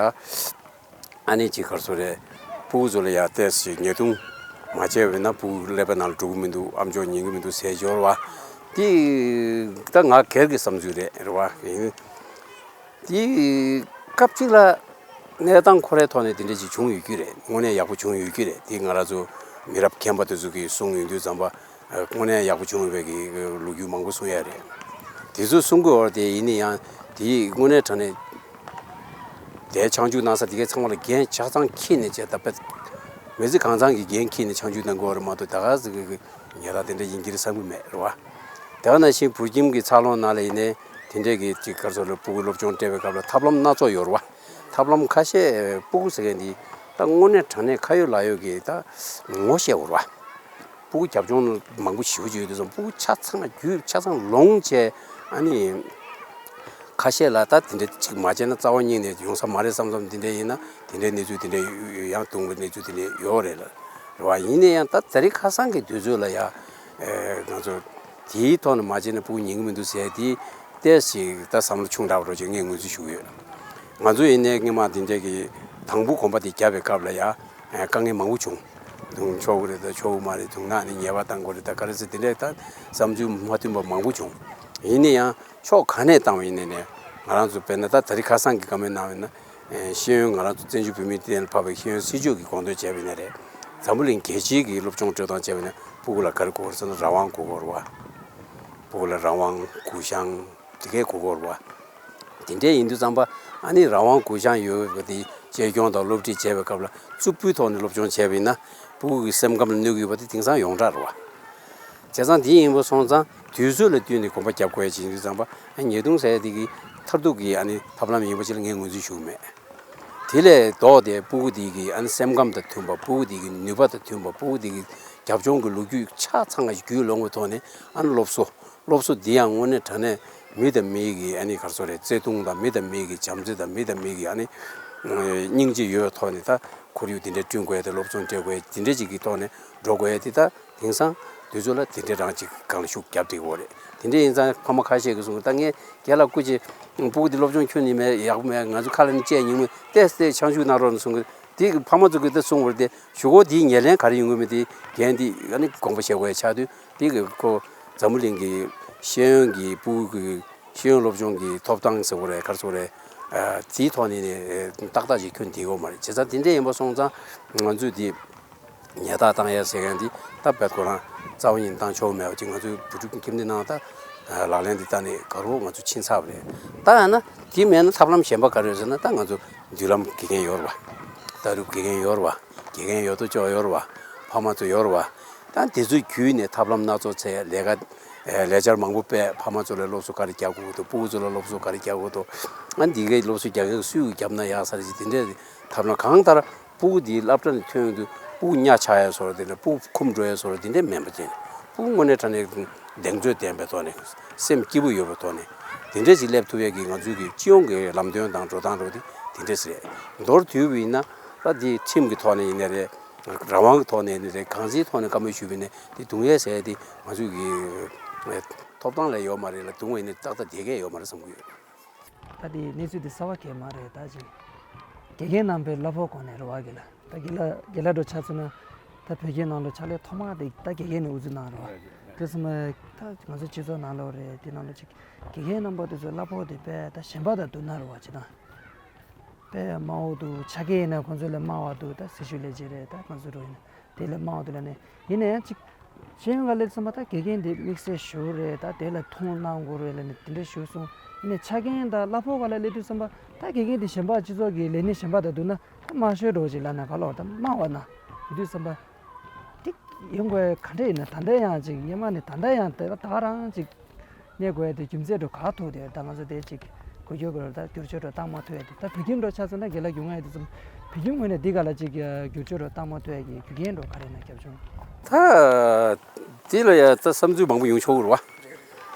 ཨ་ནི་ཅིག་ག་རེ་ཟེར་རེད། སྤུ་གུ་ཚོ་ལ་ཡ་ཏོག་ཙམ་ཉེས་རྡུང་མ་བྱས་པ་ཡིན་ན་སྤུ་གུ་ཀླད་པའི་ནང་ལ་འགྲོ་གི་མི་འདུག་ཨ་མཆོག་ཉན་གི་མི་འདུག་ཟེར་ཡོད་རེད་བ། དེ་ད་ང་སྒེར་གྱི་བསམ་ཚུལ་རེད་རེད་བ། ཡིན། དེ་སྐབས་གཅིག་ལ་གནས་སྟངས་ཁོ་རའི་ཐོག་ནས་དེ་འདྲ་ཅིག་བྱུང་ཡོད་ཀྱི་རེད། དངོས་གནས་ཡག་པོ་བྱུང་ཡོད་ཀྱི་རེད། དེ་ང་རང་ཚོ་མི་རབས་རྒན་པ་དེ་ཚོ་གིས་གསུངས་ཡོང་དུས་ཙམ་པ། དངོས་གནས་ཡག་པོ་བྱུང་ཡོད་པའི་གི་ལོ་རྒྱུས་མང་པོ་གསུང་ཡ་རེད། དེ་ཚོ་གསུང་གི་ཡོད་རེད་དེ། ཡིན་ན་ཡང་དེ་དངོས་གནས་དྲང་གནས་དེ་ཆང་འཇུག་གནང་ས་དེ་གའི་ཚང་མ་ལ་འགན་ཆ་ཚང་འཁྱེར་ནས་བྱས། ད་དཔེ་མི་ཚེ་གང་ཚང་གི་འགན་འཁྱེར་ནས་ཆང་འཇུག་གནང་དགོས་རེད་མ་གཏོགས། ད་ག་ཟེ་གི་ཉེས་རང་དེ་འདྲ་ཡིན་གྱི་རེད་བསམ་གི་མེད་རེད་བ། དེ་ག་ནང་བཞིན་བོད་ཁྱིམ་གྱི་འཚར་ལོངས་ནང་ལ་ཡིན་ནའི་དེ་འདྲའི་གི་ཅིག་ག་རེ་ཟེར་རེད། སྤུ་གུ་སློབ་སྦྱོང་སྤྲད་པའི་སྐབས་ལ་ཐབས་ལམ་སྣ་ཚོགས་ཡོད་རེད་བ། ཐབས་ལམ་ཁ་ཤས་སྤུ་གུ་ཟེར་མཁན་འདི་ད་དངོས་གནས་དྲང་གནས་ཁ་ཡོད་ལག་ཡོད་ཀྱི་ད་ངོ་ཤེས་དགོས་རེད་བ། སྤུ་གུ་རྒྱབ་ལྗོངས་མང་པོ་ཞེ་པོ་ཅིག་ཡོད་དུས་ཙམ། སྤུ་གུ་ཆ་ཚང་རྒྱུས་ཆ་ཚང་ལོངས་བྱས། ཨ་ནི་ཁ་ཤས་ལ་ད་དེ་འདྲ་ཅིག་མ་བྱས་ན་རྩ་བ་ཉིད་ནས་ཡོང་ས་མ་རེད་བསམ་བསམ་དེ་འདྲ་ཡིན་ན། དེ་འདྲའི་གནས་ཚུལ་དེ་འདྲ་ཡང་དུང་གི་གནས་ཚུལ་དེ་འདྲ་ཡོད་རེད་ལ་རེད་བ། ཡིན་ན་ཡང་ད་ད་རེས་ཁ་སང་གི་དུས་ཚོད་ལ་ཡ། ཨེ། ང་ཚོ་དེའི་ཐོག་ནས་མ་བྱས་ན་སྤུ་གུ་ཉན་གི་མི་འདུག་ཟེར་དེ་ཏོག་ཙམ་ད་བསམ་བློ་ཆུང་དྲགས་པ་འདྲ་ཅིག་ངས་ངོས་འཛིན་ཞུ་གི་ཡོད། ང་ཚོ་ཡིན་ནའི་སྔོན་མ་དེ་འདྲ་གི་དང་པོ་གོམ་པ་དེ་བརྒྱབ་པའི་སྐབས་ལ་ཡ། ཨེ། དཀའ་ངལ་མང་པོ་བྱུང་། རྡུང་ཆོག་གི་རེད་ད་ཆོག་གི་མ་རེད། རྡུང་ན་ནི་ཉེས་པ་བཏང་དགོས་རེད་ད་ག་རེ་ཟེར་དེ་འདྲ་ད་བསམ་ཚུལ་མ་མཐུན་པ་མང་པོ་བྱུང་། ཡིན་ན་ཡང་ཕྱོགས་ག་ནས་བཏང་བ་ཡིན་ནའི་ནས་ང་རང་ཚོ་དཔེར་ན་ད་ད་རེས་ཁ་སང་གི་བཀའ་མོལ་གནང་བ་ཡིན་ན། ཨེ། ཤེས་ཡོན་ང་རང་ཚོ་བཙན་བྱོལ་བོད་མིའི་སྟེང་ལ་ཕབ་པའི་ཤེས་ཡོན་སྲིད་བྱུས་ཀྱི་དགོངས་དོན་བྱས་པ་ཡིན་ན་རེད། འཛམ་བུ་གླིང་རྒྱལ་སྤྱིའི་གི་སློབ་སྦྱོང་སྤྲོད་སྟངས་བྱས་པ་ཡིན་ན་སྤུ་གུ་ལ་ག་རེ་དགོས་རེད་ཟེར་ན་རང་དབང་དགོས་ཀྱི་ཡོད་རེད་བ། སྤུ་གུ་ལ་རང་དབང་གུ་ཡངས་དེ་གས་དགོས་ཀྱི་ཡོད་རེད་བ། དེ་འདྲས་ཡིན་དུས་ཙམ་པ་ཨ་ནི་རང་དབང་གུ་ཡངས་ཡོད་པ་དེ་གཅེས་སྐྱོང་དང་སློབ་ཁྲིད་བྱས་པའི་སྐབས་ལ་རྩུབ་པོའི་ཐོག་ནས་སློབ་སྦྱོང་བྱས་པ་ཡིན་ན་སྤུ་གུ་གི་སེམས་ཁམས་ལ་གནོད་ཀྱི་ཡོད་པ་དེ་དེང་སང་ཡོངས་གྲགས་རེད་བ། བྱས་ཙང་དེ་ཡིན་པ་སོང་ཙང་དུས་ཚོད་ལ་བསྟུན་ནས་གོམ་པ་རྒྱབ་དགོས་ཡ་ཅིག་ཡིན་དུས་ཙམ་པ། ཨ། ཉེས་རྡུང་ཟེར་ཡ་དེ་གི་མཐར་ཐུག་གི་ཨ་ནི་ཐབས་ལམ་ཡིན་པ་ཅིག་ལ་ངས་ངོས་འཛིན་ཞུ་གི་མེད། དེ་ལས་ལྡོག་སྟེ་སྤུ་གུ་དེ་གི་ཨ་ནི་སེམས་ཁམས་དང་མཐུན་པ། སྤུ་གུ་དེ་གི་ནུས་པ་དང་མཐུན་པ། སྤུ་གུ་དེ་གི་རྒྱབ་ལྗོངས་ཀྱི་ལོ་རྒྱུས་ཆ་ཚང་བརྒྱུད་ལོང་བའི་ཐོག་ནས་ཨ་ནི་སློབ་གསོ། སློབ་གསོ་འདི་ཡང་དངོས་གནས་དྲང་གནས་མི་དང་མི་གི་ཨ་ནི་ག་རེ་ཟེར་རེད། བརྩེ་དུང་དང་མི་དང་མི་གི་བྱམས་བརྩེ་དང་མི་དང་མི་གི་ཨ་ནི་སྙིང་རྗེ་ཡོད་པའི་ཐོག་ནས་ད་ཁོར་ཡུག་དེ་འདྲ་བསྐྲུན་དགོས་ཡ་དེ། སློབ་སྦྱོང་སྤྲད་དགོས་ཡ་དེ་འདྲ་ཅིག་གི་ཐོག་ནས་འགྲོ་དགོས་ཡ་དེ་ད། དེང་སང་དུས་ཚོད་ལ་དེ་འདྲའི་རང་ཅིག་སྒང་ལ་ཤུགས་རྒྱབ་བསྡད་ཡོད་རེད། དེ་འདྲ་ཡིན་ཙང་ཕ་མ་ཁ་ཤས་ཀྱིས་གསུངས། ད་ངས་རྒན་ལགས་སྐུ་མཁྱེན། སྤུ་གུ་འདི་སློབ་སྦྱོང་ཁྱོན་ནས་མེད། ཡག་པོ་མེད། ང་ཚོ་ཁ་ལ་ནི་བཅད་ཉུང་མེད། ཏོག་ཙམ་ཆང་ཞུ་གནང་རོགས་གནང་གསུང་གི། དེ་གི་ཕ་མ་ཚོ་གིས་ད་གསུང་བར་དེ་གཞུག་གུ་དེའི་ཉེར་ལེན་ག་རེ་ཡོང་གི་མེད་དེ་རྒན་འདི་ཨ་ནི་དགོངས་པ་བཞེས་དགོས་ཡ་ཆགས་དུས། དེ་གི་ཁོ་འཛམ་བུ་གླིང་གི་ཤེས་ཡོན་གྱི་སྤུ་གུ་གི་ཤེས་ཡོན་སློབ་སྦྱོང་གི་ཐོབ་ཐང་ཟེར་དགོས་རེད། ག་རེ་ཟེར་དགོས་རེད། ཨ། དེའི་ཐོག་ནས་ནི་ཏག་ཏག་ཅིག་ཁྱོན་བསྡད་ཡོད་མ་རེད། བྱས་ཙང་དེ་འདྲ་ཡིན་པ་སོང་ཙང་ང་ཚོས་དེ། ཉལ་ཐ་བཏང་ཡ་ཟེར་མཁན་འདི་ད་རྦད་ཁོ་རང་རྩ་བ་ཉིད་བཏང་ཆོག་མེད་པ་ཅིག། ང་ཚོའི་བུ་ཕྲུག་ཁྱིམ་སྡེ་ནང་ད་ལག་ལེན་འདི་བསྟར་ནས་དགའ་རབ་ང་ཚོ་ཕྱིན་ཚར་བ་རེད། ད་ཡང་ན་དེ་མེད་ན་ཐབས་ལམ་གཞན་པ་ག་རེ་ཡོད་ཟེར་ན། ད་ང་ཚོ་མདུན་ལམ་དགེ་རྒན་ཡོད་རེད་བ། ལྟ་གྲུབ་དགེ་རྒན་ཡོད་རེད་བ། དགེ་རྒན་ཡོད་དོ་ཅོག་ཡོད་རེད་བ། ཕ་མ་ཚོ་ཡོད་རེད་བ། ད་དེ་ཚོ་བརྒྱུད་ནས་ཐབས་ལམ་སྣ་ཚོགས་བཙལ། ལས་ཀ་ལས་འཆར་མང་པོ་སྤེལ། ཕ་མ་ཚོ་ལ་སློབ་གསོ་ག་རེ་རྒྱག་དགོས་ཀྱི་འདུག་སྤུ་གུ་ཚོ་ལ་སློབ་གསོ་ག་རེ་རྒྱག་དགོས་འདུག་ཨ། འདི་གའི་སློབ་གསོ་རྒྱག་མཁན་སུས་རྒྱབ་ན་ཡག་ས་རེད་ཅེས། དེ་འདྲའི་ཐབས་ལམ་གང་ལྟར། སྤུ་གུ་དེའི་སློབ་གྲྭ་ནས་ཐོན་དུས་སྤུ་གུ་གཉའ་ཆག་ཡ་བཟོ་འདྲ་དེ་འདྲ། སྤུ་གུ་འཁུམས་འགྲོ་ཡ་བཟོ་འདྲ་དེ་འདྲ་མིན་པ་བྱས། སྤུ་གུ་དངོས་གནས་དྲང་གནས་གདེང་ཚོད་ལྡན་པའི་ཐོག་ནས། སེམས་སྐྱིད་པོ་ཡོད་པའི་ཐོག་ནས། དེ་འདྲ་ཞིག་སླེབས་ཐུབ་ཡས་ཀྱི་ང་ཚོའི་གི་སྤྱི་ཡོངས་ཀྱི་ལམ་སྟོན་དང་འགྲོ་སྟངས་འདྲ་བོ་དེ་དེ་འདྲ་ཞིག་རེད། མདོར་བསྡུས་པ་ཡིན་ན་ད་དེ་ཁྲིམས་ཀྱི་ཐོག་ནས་ཡིན་ནའི་རེད། རང་དབང་གི་ཐོག་ནས་ཡིན་ནའི་རེད། གང་ཅིའི་ཐོག་ནས་བཀའ་མོལ་ཞུས་པ་ཡིན་ནའི་དེ་རྡུང་ཡས་ཟེར་ཡས་དེ་ང་ཚོའི་གི་ཐོབ་ཐང་ལ་ཡོད་མ་རེད་ལ། རྡུང་བ་ཡིན་ནའི་ཏག་ཏག་བསྡད་མཁན་ཡོད་མ་རེད་བསམ་གྱི་ཡོད། ད་དེ་གནས་ཚུལ་དེ་གསར་པ་གང་ཡང་མ་རེད། ད་ཅིག་དགེ་རྒན་རྣམ་པའི་གླ་ཕོགས་སྐོར་ནས་རེད་བ། རྒན་ལགས། ད་རྒན་ལགས། རྒན་ལགས་འདྲ་ཆ་མཚོན་ན། ད་བོད་སྐད་ནང་ལ་ཕྱག་ལས་ཐོག་མ་དེ་ད་དགེ་རྒན་ནས་དབུ་འཛུགས་གནང་རེད་བ། དེ་སོང་ཙང་ད་ང་ཚོ་སྤྱི་ཚོགས་ནང་ལོགས་རེད། དེ་ནང་ལ་ཅིག་དགེ་རྒན་རྣམ་པ་དེ་ཚོའི་གླ་ཕོགས་དེ་དཔེ་ད་གཞན་པ་དང་བསྡུར་ན་རེད་བ། ཅིག་ད་དཔེ་དམའ་བོ་འདུག་ཆ་རྐྱེན་ཡིན་ན་ཁོང་ཚོ་ལས་དམའ་བ་འདུག་ད་སྲི་ཞུ་ལས་བྱེད་རེད། ད་ང་ཚོ་འདྲ་ཡིན་ན་དེ་ལས་དམའ་བ་འདུག་ལབ་ནས། ཡིན་ན་ཡང་ཅིག་ཤེས་ཡོན་ག་ལས་ཚང་མ་ད་དགེ་རྒན་དེ་དམིགས་བསལ་ཞུ་རེད། ད་དེ་ལ་མཐོང་གནང་དགོས་རེད་ལབ་ནས་དེ་འདྲ་ཞུ་སོང་། ནས་ཆ་རྐྱེན་དང་གླ་ཕོགས་སྒང་ལ་སླེབས་དུས་ཙམ་པ་ད་དགེ་རྒན་དེ་གཞན་པ་སྤྱི་ཚོགས་ཀྱི་ལས་སྣེ་གཞན་པ་དང་བསྡུར་ན་ད་དམའ་ཤོས་འདྲ་བོ་ཅིག་ལབ་ན་ག་ལབ་དགོས་རེད། ད་དམའ་བ་ན་ཡོད་དུས་ཙམ་པ་དེ་ཡོང་དགོས་ག་འདྲ་ཡིན་ན། ད་ལྟ་ཡང་ཅིག་སྔོན་མ་ནས་ད་ལྟ་ཡང་དེ་ད་ག་རང་ཅིག་གནས་དགོས་ཡ་དེ་རྒྱུ་མཚན་འདྲ་བོ་ག་ཐུག་དེ་ད་ང་ཚོ་དེ་ཅིག་འགུལ་སྐྱོད་སྐོར་ད་བསྒྱུར་བཅོས་འདྲ་བཏང་མ་ཐུབ་ཡ་དེ། ད་བོད་ཁྱིམ་འདྲ་ཆ་མཚོན་ན་རྒན་ལགས་རྒྱུས་མངའ་ཡོད་དུས་ཙམ་བོད་ཁྱིམ་ངོས་ནས་འདི་ག་ལ་ཅིག་བསྒྱུར་བཅོས་འདྲ་བཏང་མ་ཐུབ་ཡ་གི་རྒྱུ་རྐྱེན་འདྲ་བོ་ག་རེ་ཡིན་ན་རྒྱབ་ལྗོངས། ད་དེ་ལ་ཡ་ད་བསམ་ཚུལ་མང་པོ་ཡོང་ཆོག་གི་རེད་བ།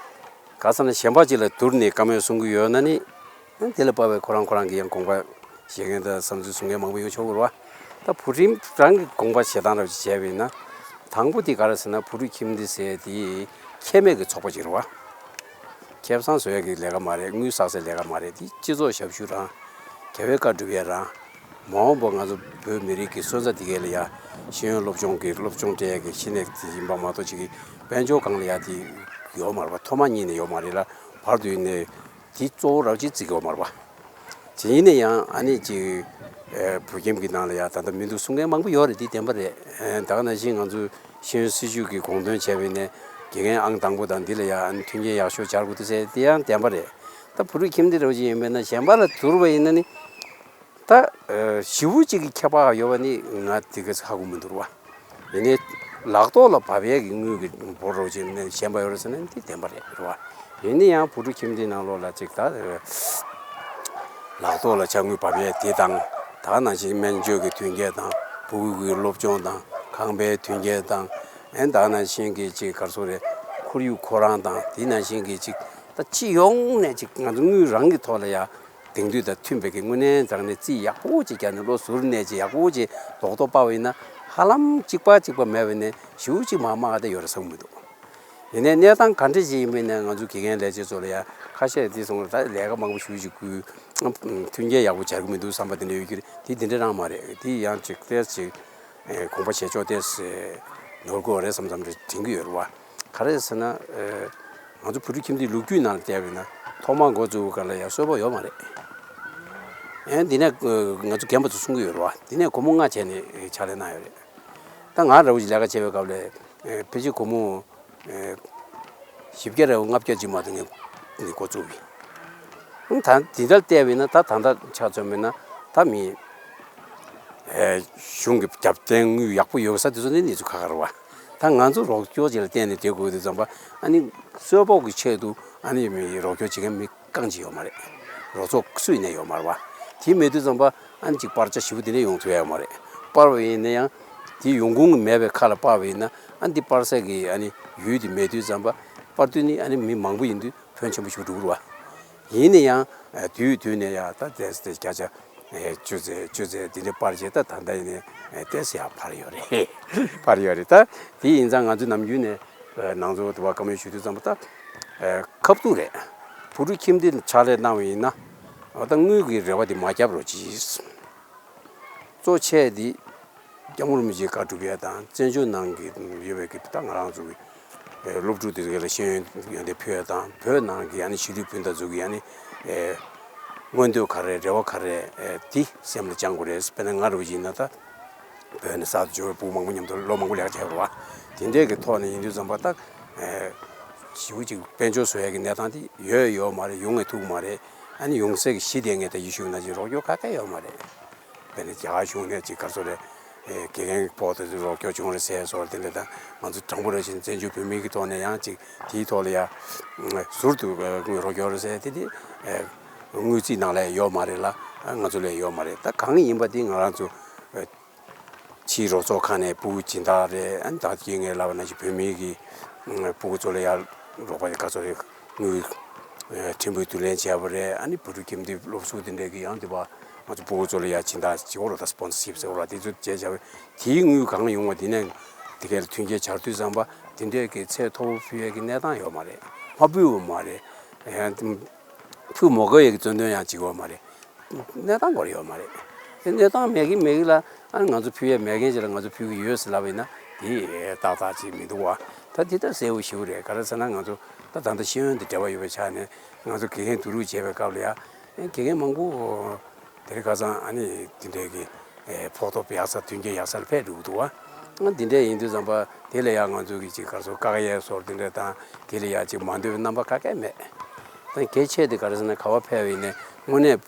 ག་ཟེར་ན་གཞན་པ་ཅིག་ལ་བསྡུར་ནས་བཀའ་མོལ་གསུང་གི་ཡོད་ན་ནི། དེ་ལ་དཔག་པའི་ཁོ་རང་ཁོ་རང་གི་ཡང་དགོངས་པ་བཞེས་མཁན་དང་བསམ་ཚུལ་གསུང་མཁན་མང་པོ་ཡོང་ཆོག་གི་རེད་བ། ད་བུ་ཁྲིམས་རང་གི་དགོངས་པ་བཞེས་སྟངས་འདྲ་བོ་ཅིག་བྱས་པ་ཡིན་ན། དང་པོ་དེ་ག་རེ་ཟེར་ན་བུ་ཕྲུག་ཁྱིམ་སྡེ་ཟེར་དེ་ཁེ་མེད་ཀྱི་ཚོགས་པ་ཅིག་རེད་བ། ཁེ་བཟང་བཟོ་ཡ་གི་ལས་ཀ་མ་རེད། དངུལ་བསགས་སའི་ལས་ཀ་མ་རེད། དེ་སྤྱི་ཚོགས་ཞབས་ཞུ་རང་། རྒྱལ་བའི་བཀའ་སྒྲུབ་ཡ་རང་། མ་འོངས་པ་ང་ཚོ་བོད་མི་རིགས་ཀྱི་སོན་རྩ་འདི་གའི་ལ་ཡ་ཤེས་ཡོན་སློབ་སྦྱོང་གི་སློབ་སྦྱོང་སྤྲད་ཡ་གི་ཤེས་ནས་དེ་ཡིན་པ་མ་གཏོགས་ཅིག་གི་དཔལ་འབྱོར་སྒང་ལ་ཡ་དེ་ཡོད་མ་རེད་བ། ཐོག་མ་ཉིད་ནས་ཡོད་མ་རེད་ལ། བར་དུ་ཡིན་ནས་དེ་གཙོ་བོ་ར་བ་ཅིག་བརྩི་གི་ཡོད་མ་རེད་བ། དེ་ཡིན་ན་ཡང་ཨ་ནི་ཅིག་ཨེ་བོད་ཁྱིམ་གྱི་ནང་ལ་ཡ་ད་ལྟ་མི་འདུག་གསུང་མཁན་མང་པོ་ཡོད་རེད། དེ་བདེན་པ་རེད། ཨེ་ད་ག་ནང་བཞིན་ང་ཚོས་ཤེས་ཡོན་སྲིད་བྱུས་ཀྱི་དགོངས་དོན་བྱས་པ་ཡིན་ནའི་དགེ་རྒན་ཨང་དང་པོ་དང་འདི་ལ་ཡ་ཨ་ནི་མཐུན་རྐྱེན་ཡག་ཤོས་སྦྱར་དགོས་འདུག་ཟེར་དེ་ཡང་བདེན་པ་རེད། ད་བུ་ཕྲུག་ཁྱིམ་སྡེ་འདྲ་བོ་ཅིག་ཡིན་པ་ཡིན་ན་གཞན་པ་ལ་བསྡུར་བ་ཡིན་ན་ནི། ད་ཨ་ཞེ་པོ་ཅིག་གི་ཁྱད་པར་ཡོད་པ་ནི་ང་དེ་ག་ཧ་གོ་མི་འདུག་ར་བ། ཡིན་ནའི་ལག་ཐོག་ལ་བབས་ཡས་ཀྱི་དངུལ་གྱི་འབོར་རོགས་ཅིག་ནས་གཞན་པ་ཡོད་རེད་ཟེར་ན་འདི་བདེན་པ་རེད་ར་བ། ཡིན་ན་ཡང་བུ་ཕྲུག་ཁྱིམ་སྡེའི་ནང་ལོགས་ལ་ཅིག་ད་ལག་ཐོག་ལ་ཅིག་དངུལ་བབས་ཡས་དེ་དང་། ད་ནང་བཞིན་སྨན་བཅོས་ཀྱི་མཐུན་རྐྱེན་དང་། ཕྲུ་གུ་གི་སློབ་སྦྱོང་དང་། ཁང་པའི་མཐུན་རྐྱེན་དང་། ཨེ་ད་ནང་བཞིན་གྱི་ཅིག་ག་རེ་ཟེར་དགོས་རེད། ཁོར་ཡུག་ཁོ་རང་དང་དེ་ནང་བཞིན་གྱི་ཅིག་ད་སྤྱི་ཡོངས་ནས་ཅིག་ང་ཚོ་དངུལ་རང་གི་ཐོག་ལ་ཡ། དེང་དུས་དང་མཐུན་པའི་གི་དངོས་གནས་དྲང་གནས་རྩིས་ཡག་པོ་ཅིག་བརྒྱབ་ནས་བློ་གཟུར་གནས་ཅིག་ཡག་པོ་ཅིག་རྡོག་རྡོག་སྤར་བ་ཡིན་ན་ཧ་ལམ་གཅིག་པ་གཅིག་པ་མེད་པ་ནས་ཞེ་པོ་ཅིག་མར་དམའ་བསྡད་ཡོད་རེད་བསམ་གྱི་མི་འདུག། ཡིན་ནའི་གནས་སྟངས་ག་འདྲ་ཞིག་ཡིན་པ་ཡིན་ན་ང་ཚོ་དགེ་རྒན་ལས་བྱེད་ཚོ་ལ་ཡ་ཁ་ཤས་དེ་སོང་ད་ལས་ཀ་མང་པོ་ཞེ་པོ་ཅིག་བསྐུལ། མཐུན་རྐྱེན་ཡག་པོ་སྦྱར་གྱི་མི་འདུག་བསམ་པ་དེ་འདྲ་ཡོད་ཀྱི་རེད། དེ་དེ་འདྲ་རང་མ་རེད། དེ་ཡང་ཅིག་ཏོག་ཙམ་ཅིག་དགོངས་པ་བཞེས་ཆོག་ཏོག་ཙམ་ནོར་གྱི་ཡོད་རེད་བསམ་བསམ་འདྲ་དྲན་གྱི་ཡོད་རེད་བ། ག་རེ་ཟེར་ན། ཨེ། ང་ཚོ་བོད་ཕྲུག་ཁྱིམ་སྡེའི་ལོ་རྒྱུས་ནང་ལ་བལྟས་པ་ཡིན་ན་ཐོག་མར་འགོ་བཙུགས་པའི་སྐབས་ལ་ཡང་གསོལ་ཕོགས་ཡོད་མ་རེད། ཨེ་འདི་ནས་ཨེ་ང་ཚོ་རྒན་པ་ཚོ་གསུང་གི་ཡོད་རེད་བ། འདི་ནས་སྒོར་མོ་ལྔ་བྱས་ནས་ཕྱག་ལས་གནང་ཡོད་རེད། ད་ང་འདྲ་བོ་ཞིག་ལས་ཀ་བྱེད་པའི་སྐབས་ལ་ཨེ་ཕལ་ཆེར་སྒོར་མོ་ཨེ་བཞི་བརྒྱ་རེ་ལྔ་བརྒྱ་ཅིག་མ་གཏོགས་ངས་འགོ་བཙུགས་པ་ཡིན། ད་འདི་ལྟར་བལྟས་པ་ཡིན་ན་ད་ད་ལྟ་ཆ་མཚོན་པ་ཡིན་ན་ད་མི། ཨེ་གཞུང་གི་རྒྱབ་རྟེན་དངུལ་ཡག་པོ་ཡོད་ས་དེ་ཚོ་ནི་གནས་ཚུལ་ཁག་ཁག་རེད་བ། ད་ང་ཚོ་རོགས་སྐྱོར་བྱེད་ལ་བརྟེན་ནས་བསྡད་དགོས་དུས་ཙམ་པ་ཨ་ནི་གསོལ་ཕོགས་ཀྱི་ཆེད་དུ་ཨ་ནི་མི་རོགས་སྐྱོར་བྱེད་མཁན་མི་རྐང་གཅིག་ཡོད་མ་རེད། རོགས་ཚོགས་སུ་ཡིན་ནའི་ཡོད་མ་རེད་བ། དེ་མེད་དུས་ཙམ་པ་ཨ་ནི་ཅིག་པར་ཆ་ཞེ་པོ་དེ་འདྲ་ཡོང་ཐུབ་ཡ་མ་རེད། པར་བ་ཡིན་ན་ཡང་དེ་ཡོང་ཁུངས་མེད་པའི་ཁ་ལ་པར་བ་ཡིན་ན་ཨ་ནི་དེ་པར་ས་གི་ཨ་ནི་ཡུལ་དེ་མེད་དུས་ཙམ་པ་པར་དུས་ནི་ཨ་ནི་མི་མང་པོ་ཡིན་དུས་ཕོན་ཆེན་པོ་ཞིག་འགྲོ་གི་རེད་བ། ཡིན་ན་ཡང་དུས་དུས་ནས་ཡང་ད་དེ་བརྒྱ་ཆ། ཨེ་བཅུ་ཙམ་བཅུ་ཙམ་དེ་འདྲའི་པར་བྱས། ད་ད་ལྟ་ཡིན་ནའི་ཨེ་ཏོག་ཙམ་ཡར་འཕར་ཡོད་རེད། འཕར་ཡོད་རེད། ད་དེ་ཡིན་ཙང་ང་ཚོ་ནམ་རྒྱུན་ནས་ཨེ་ནང་ཚོ་དུ་བ་བཀའ་མོལ་ཞུ་དུས་ཙམ་པ་ད་ཨེ་ཁ་ཐུག་རེད། བོད་ཕྲུག་ཁྱིམ་སྡེ་ཕྱག་ལས་གནང་བ་ཡིན་ན་ཨ་ད་དངུལ་གྱི་རེ་བ་དེ་མ་བརྒྱབ་རོགས་གྱིས། གཙོ་ཆེ་དེ་སྐྱབས་མགོན་རིན་པོ་ཆེའི་བཀའ་སྒྲུབ་ཡས་དང་བཙན་བྱོལ་ནང་གི་ཡོད་པའི་གི་ད་ང་རང་ཚོ་གི་སློབ་ཕྲུག་དེ་ཚོ་ལ་ཤེས་ཡོན་ཡོན་ཏན་ཕུལ་ཡ་དང་བོད་ནང་གི་ཨ་ནི་གཞིས་ལུས་སྤུན་ཟླ་ཚོ་གི་ཨ་ནི་ཨེ་མངོན་འདོད་ག་རེ་རེ་བ་ག་རེ་ཨེ་དེ་སེམས་ལ་བཅངས་དགོས་རེད། དཔེར་ན་ང་རུ་ཡིན་ན་ད་བོད་ནས་གསར་དུ་འབྱོར་བའི་བུ་མང་པོ་མཉམ་དུ་ལོ་མང་པོ་ལས་ཀ་བྱས་པ་རེད་བ། དེ་འདྲའི་གི་ཐོག་ནས་ཡིན་དུས་ཙམ་པ་ད་ཨེ་ཞེ་པོ་ཅིག་དཔལ་འབྱོར་བཟོ་ཡ་གི་གནས་སྟངས་དེ་ཡོད་ཡོད་མ་རེད། ཡོང་ངེས་ཐུག་མ་རེད། ཨ་ནི་ཡོང་སའི་གི་གཞི་དེ་ངས་ད་ཡེ་ཤུ་ན་ཅིག་རོགས་སྐྱོར་ག་གེ་ཡོད་མ་རེད། དཔེར་ན་རྒྱ་གར་གཞུང་ནས་ཅིག་ག་རེ་ཟེར་རེད། ཨེ་དགེ་རྒན་ཕོགས་དེ་ཚོ་རོགས་སྐྱོར་བྱུང་རེད་ཟེར་སོགས་དེ་འདྲ་དང་ང་ཚོ་དྲང་པོ་རེ་བཞིན་བཙན་བྱོལ་བོད་མིའི་གི་ཐོག་ནས་ཡང་ཅིག་དེའི་ཐོག་ལ་ཡ་ཟུར་དུ་དངུལ་རོགས་སྐྱོར་རེད་ཟེར་དེ་དེ་ཨེ་དངུལ་རྩིས་ནང་ལ་ཡོད་མ་རེད་ལ། ང་ཚོ་ལ་ཡོད་མ་རེད། ད་གང་ཡིན་པ་དེ་ང་རང་ཚོ་ཨེ་ཕྱིའི་རོགས་ཚོགས་ཁང་ནས་ཕྲུ་གུ་སྦྱིན་བདག་རེད། ཨ་ནི་ད་དེ་ངས་ལབ་པ་ནང་བཞིན་བོད་མིའི་གི་ཕྲུ་གུ་ཚོ་ལ་ཡ་རོགས་པ་ག་ཚོད་རེད། དངུལ་ཕྲན་བུ་བསྡུ་ལེན་བྱས་པ་རེད། ཨ་ནི་བོད་ཕྲུག་ཁྱིམ་སྡེ་སློབ་ཟུར་དེ་འདྲས་ཀྱི་ཡང་དེ་བ་ང་ཚོ་ཕྲུ་གུ་ཚོ་ལ་ཡ་སྦྱིན་བདག་བྱེད་འོ་ར་ད་སི་པོན་སར་ཤིབ་ཟེར་འོ་ར་དེ་ཚོ་བྱས་བྱས་པ་དེའི་དངུལ་གང་ཡོང་བ་དེ་ནས་དེ་གའི་མཐུན་རྐྱེན་སྦྱར་དུས་ཙམ་པ་དེ་འདྲས་ཀྱི་ཚད་མཐོ་པོ་ཕུལ་ཡས་ཀྱི་གནས་སྟངས་ཡོད་མ་རེད། མ་ཕུལ་བ་མ་རེད། ཡང་ཕུལ་མ་དགོས་ཡས་ཀྱི་རྩོད་འདོན་ཡང་བྱེད་ཀྱི་ཡོད་མ་རེད། གནས་སྟངས་སྐོར་ཡོད་མ་རེད། དེ་གནས་སྟངས་མེད་ཀྱི་མེད་ཀྱི་ལ་ཨ་ནི་ང་ཚོ་ཕུལ་ཡས་མེད་མཁན་ཅིག་ལ་ང་ཚོ་ཕུལ་གྱི་ཡོད་ཟེར་ལབ་པ་ཡིན་ན་དེ་ཏག་ཏག་ཅིག་མི་འདུག་བ། ད་དེ་ལྟར་གསལ་པོ་ཞེ་པོ་རེད། ག་རེ་ཟེར་ན་ང་ཚོ་ད་ད་ལྟ་ཤེས་ཡོན་དང་འབྲེལ་བ་ཡོད་པའི་ཆ་ནས་ང་ཚོ་དགེ་རྒན་བསྡུ་རུབ་བྱས་པའི་སྐབས་ལ་ཡ་དགེ་རྒན་མང་པོ་དེ་རིང་ཁ་སང་ཨ་ནི་དེ་འདྲའི་གི་ཕོགས་ཐོབ་ཡག་ས་མཐུན་རྐྱེན་ཡག་ས་ལ་ཕེབས་འགྲོ་གི་འདུག་བ། ཨ་འདི་འདྲ་ཡིན་དུས་ཙམ་པ་དེ་ལ་ཡ་ང་ཚོ་གི་ཅིག་ག་རེ་ཟེར་བཀག་ཡས་སོགས་དེ་འདྲ་དང་དེ་ལ་ཡ་ཅིག་མ་འདོད་པའི་རྣམ་པ་ག་གེ་མེད། ད་གལ་ཆེ་དེ་ག་རེ་ཟེར་ན། ག་བ་ཕེབས་པ་ཡིན་ནའི་དངོས་གནས་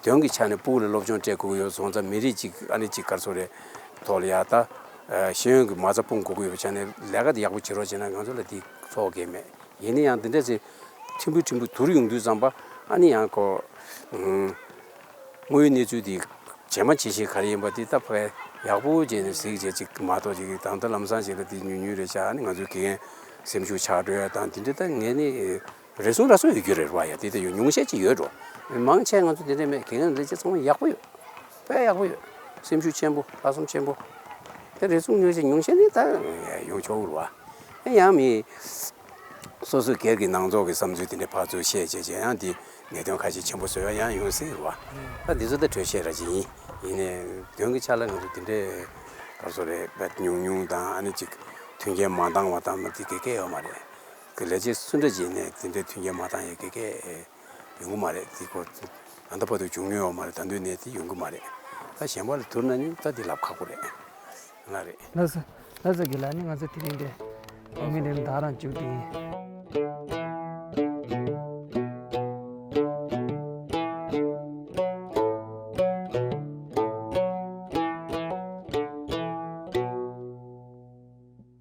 དོན་གྱི་ཆ་ནས་ཕྲུ་གུ་ལ་སློབ་སྦྱོང་སྤྲད་དགོས་ཀྱི་ཡོད་སོང་ཙང་། མི་རིགས་གཅིག་ཨ་ནི་གཅིག་ག་རེ་ཟེར་དགོས་རེད། ཐོག་ལ་ཡ་ད་ཤེས་ཡོན་གྱི་མ་རྩ་སྤུངས་དགོས་ཀྱི་ཡོད་པའི་ཆ་ནས་ལས་ཀ་དེ་ཡག་པོ་བྱེད་རོགས་བྱས་ན་ང་ཚོ་ལ་དེ་ཚོགས་གལ་མེད། ཡིན་ན་ཡང་དེ་འདྲ་ཚེ་ཕྲན་བུ་ཕྲན་བུ་དུར་ཡོང་དུས་ཙམ་པ་ཨ་ནི་ཡང་ཁོ། དངོས་ཡོད་གནས་ཚུལ་དེ་ཇེ་མང་ཇེ་ཞན་ག་རེ་ཡིན་པ་དེ་ད་ཕར་ཡག་པོ་བྱས་ནས་གཟིགས་བྱས་ཅིག་མ་གཏོགས་ཅིག་ད་ལྟ་ལམ་སང་ཞིག་ལ་དེ་ཉུང་ཉུང་རེད་ཤག་ཨ་ནི་ང་ཚོའི་དགེ་རྒན་སེམས་ཤུགས་ཆག་འགྲོ་ཡ་དང་དེ་འདྲ་ད་ངས་ནི་རེ་ཟུང་ར་ཟུང་ཡོད་རྒྱུ་རེད་བ། ཡ་དེ་ད་ཡོད་ཉུང་ཤས་ཅིག་ཡོད་འགྲོ། མང་ཆེ་ང་ཚོ་དེ་འདྲ་མེད། དགེ་རྒན་ལས་བྱེད་ཚང་མ་ཡག་པོ་ཡོད། དཔེ་ཡག་པོ་ཡོད། སེམས་ཤུགས་ཆེན་པོ། ལྷག་བསམ་ཆེན་པོ། དེ་རེ་ཟུང་ཉུང་ཤས་ཉུང་ཤས་ནི་ད་ཡོང་ཆོག་གི་རེད་བ། ཡང་མི་སོ་སོའི་སྒེར་གྱི་ནང་ཚོགས་ཀྱི་བསམ་ཚུལ་དེ་འདྲ་ཕར་ཚུར་བཤད་བྱས་བྱས་ཡང་དེ་ངེས་དོན་ཁ་ཤས་ཆེན་པོ་བཟོ་ཡ་ཡང་ཡོང་སྲིད་རེད་བ། ད་འདི་ཚོ་ད་གྲོས་བཤད་ར་ཅིག་ཡིན། ཡིན་ནའི་དོན་གྱི་ཆ་ལ་ང་ཚོ་དེ་འདྲའི་ག་རེ་ཟེར་དགོས་རེད། ཉུང་ཉུང་དང་ཨ་ནི་ཅིག་མཐུན་རྐྱེན་མ་འདང་བ་དང་མ་དེ་ག་གས་ཡོད་མ་རེད། གི་ལས་བྱེད་སུ་འདྲ་ཅིག་ཡིན་ནའི་དེ་འདྲའི་མཐུན་རྐྱེན་མ་འདང་ཡ་ག་གས་ཡོང་གི་མ་རེད། དེ་ཁོ་ད་ལྟ་བར་དུ་བྱུང་མྱོང་ཡོད་མ་རེད། ད་དུང་ནས་དེ་ཡོང་གི་མ་རེད། ད་གཞན་པ་ལ་བསྡུར་ན་ནི་ད་དེ་ལབ་ཁག་པོ་རེད། ལགས་རེད། ལགས་སོ། ལགས་སོ། རྒན་ལགས། ཨ་ནི་ང་ཚོ་དེ་རིང་འདི་བོད་མི་འདི་ད་རང་མཇུག་སྒྲིལ་ཡིན།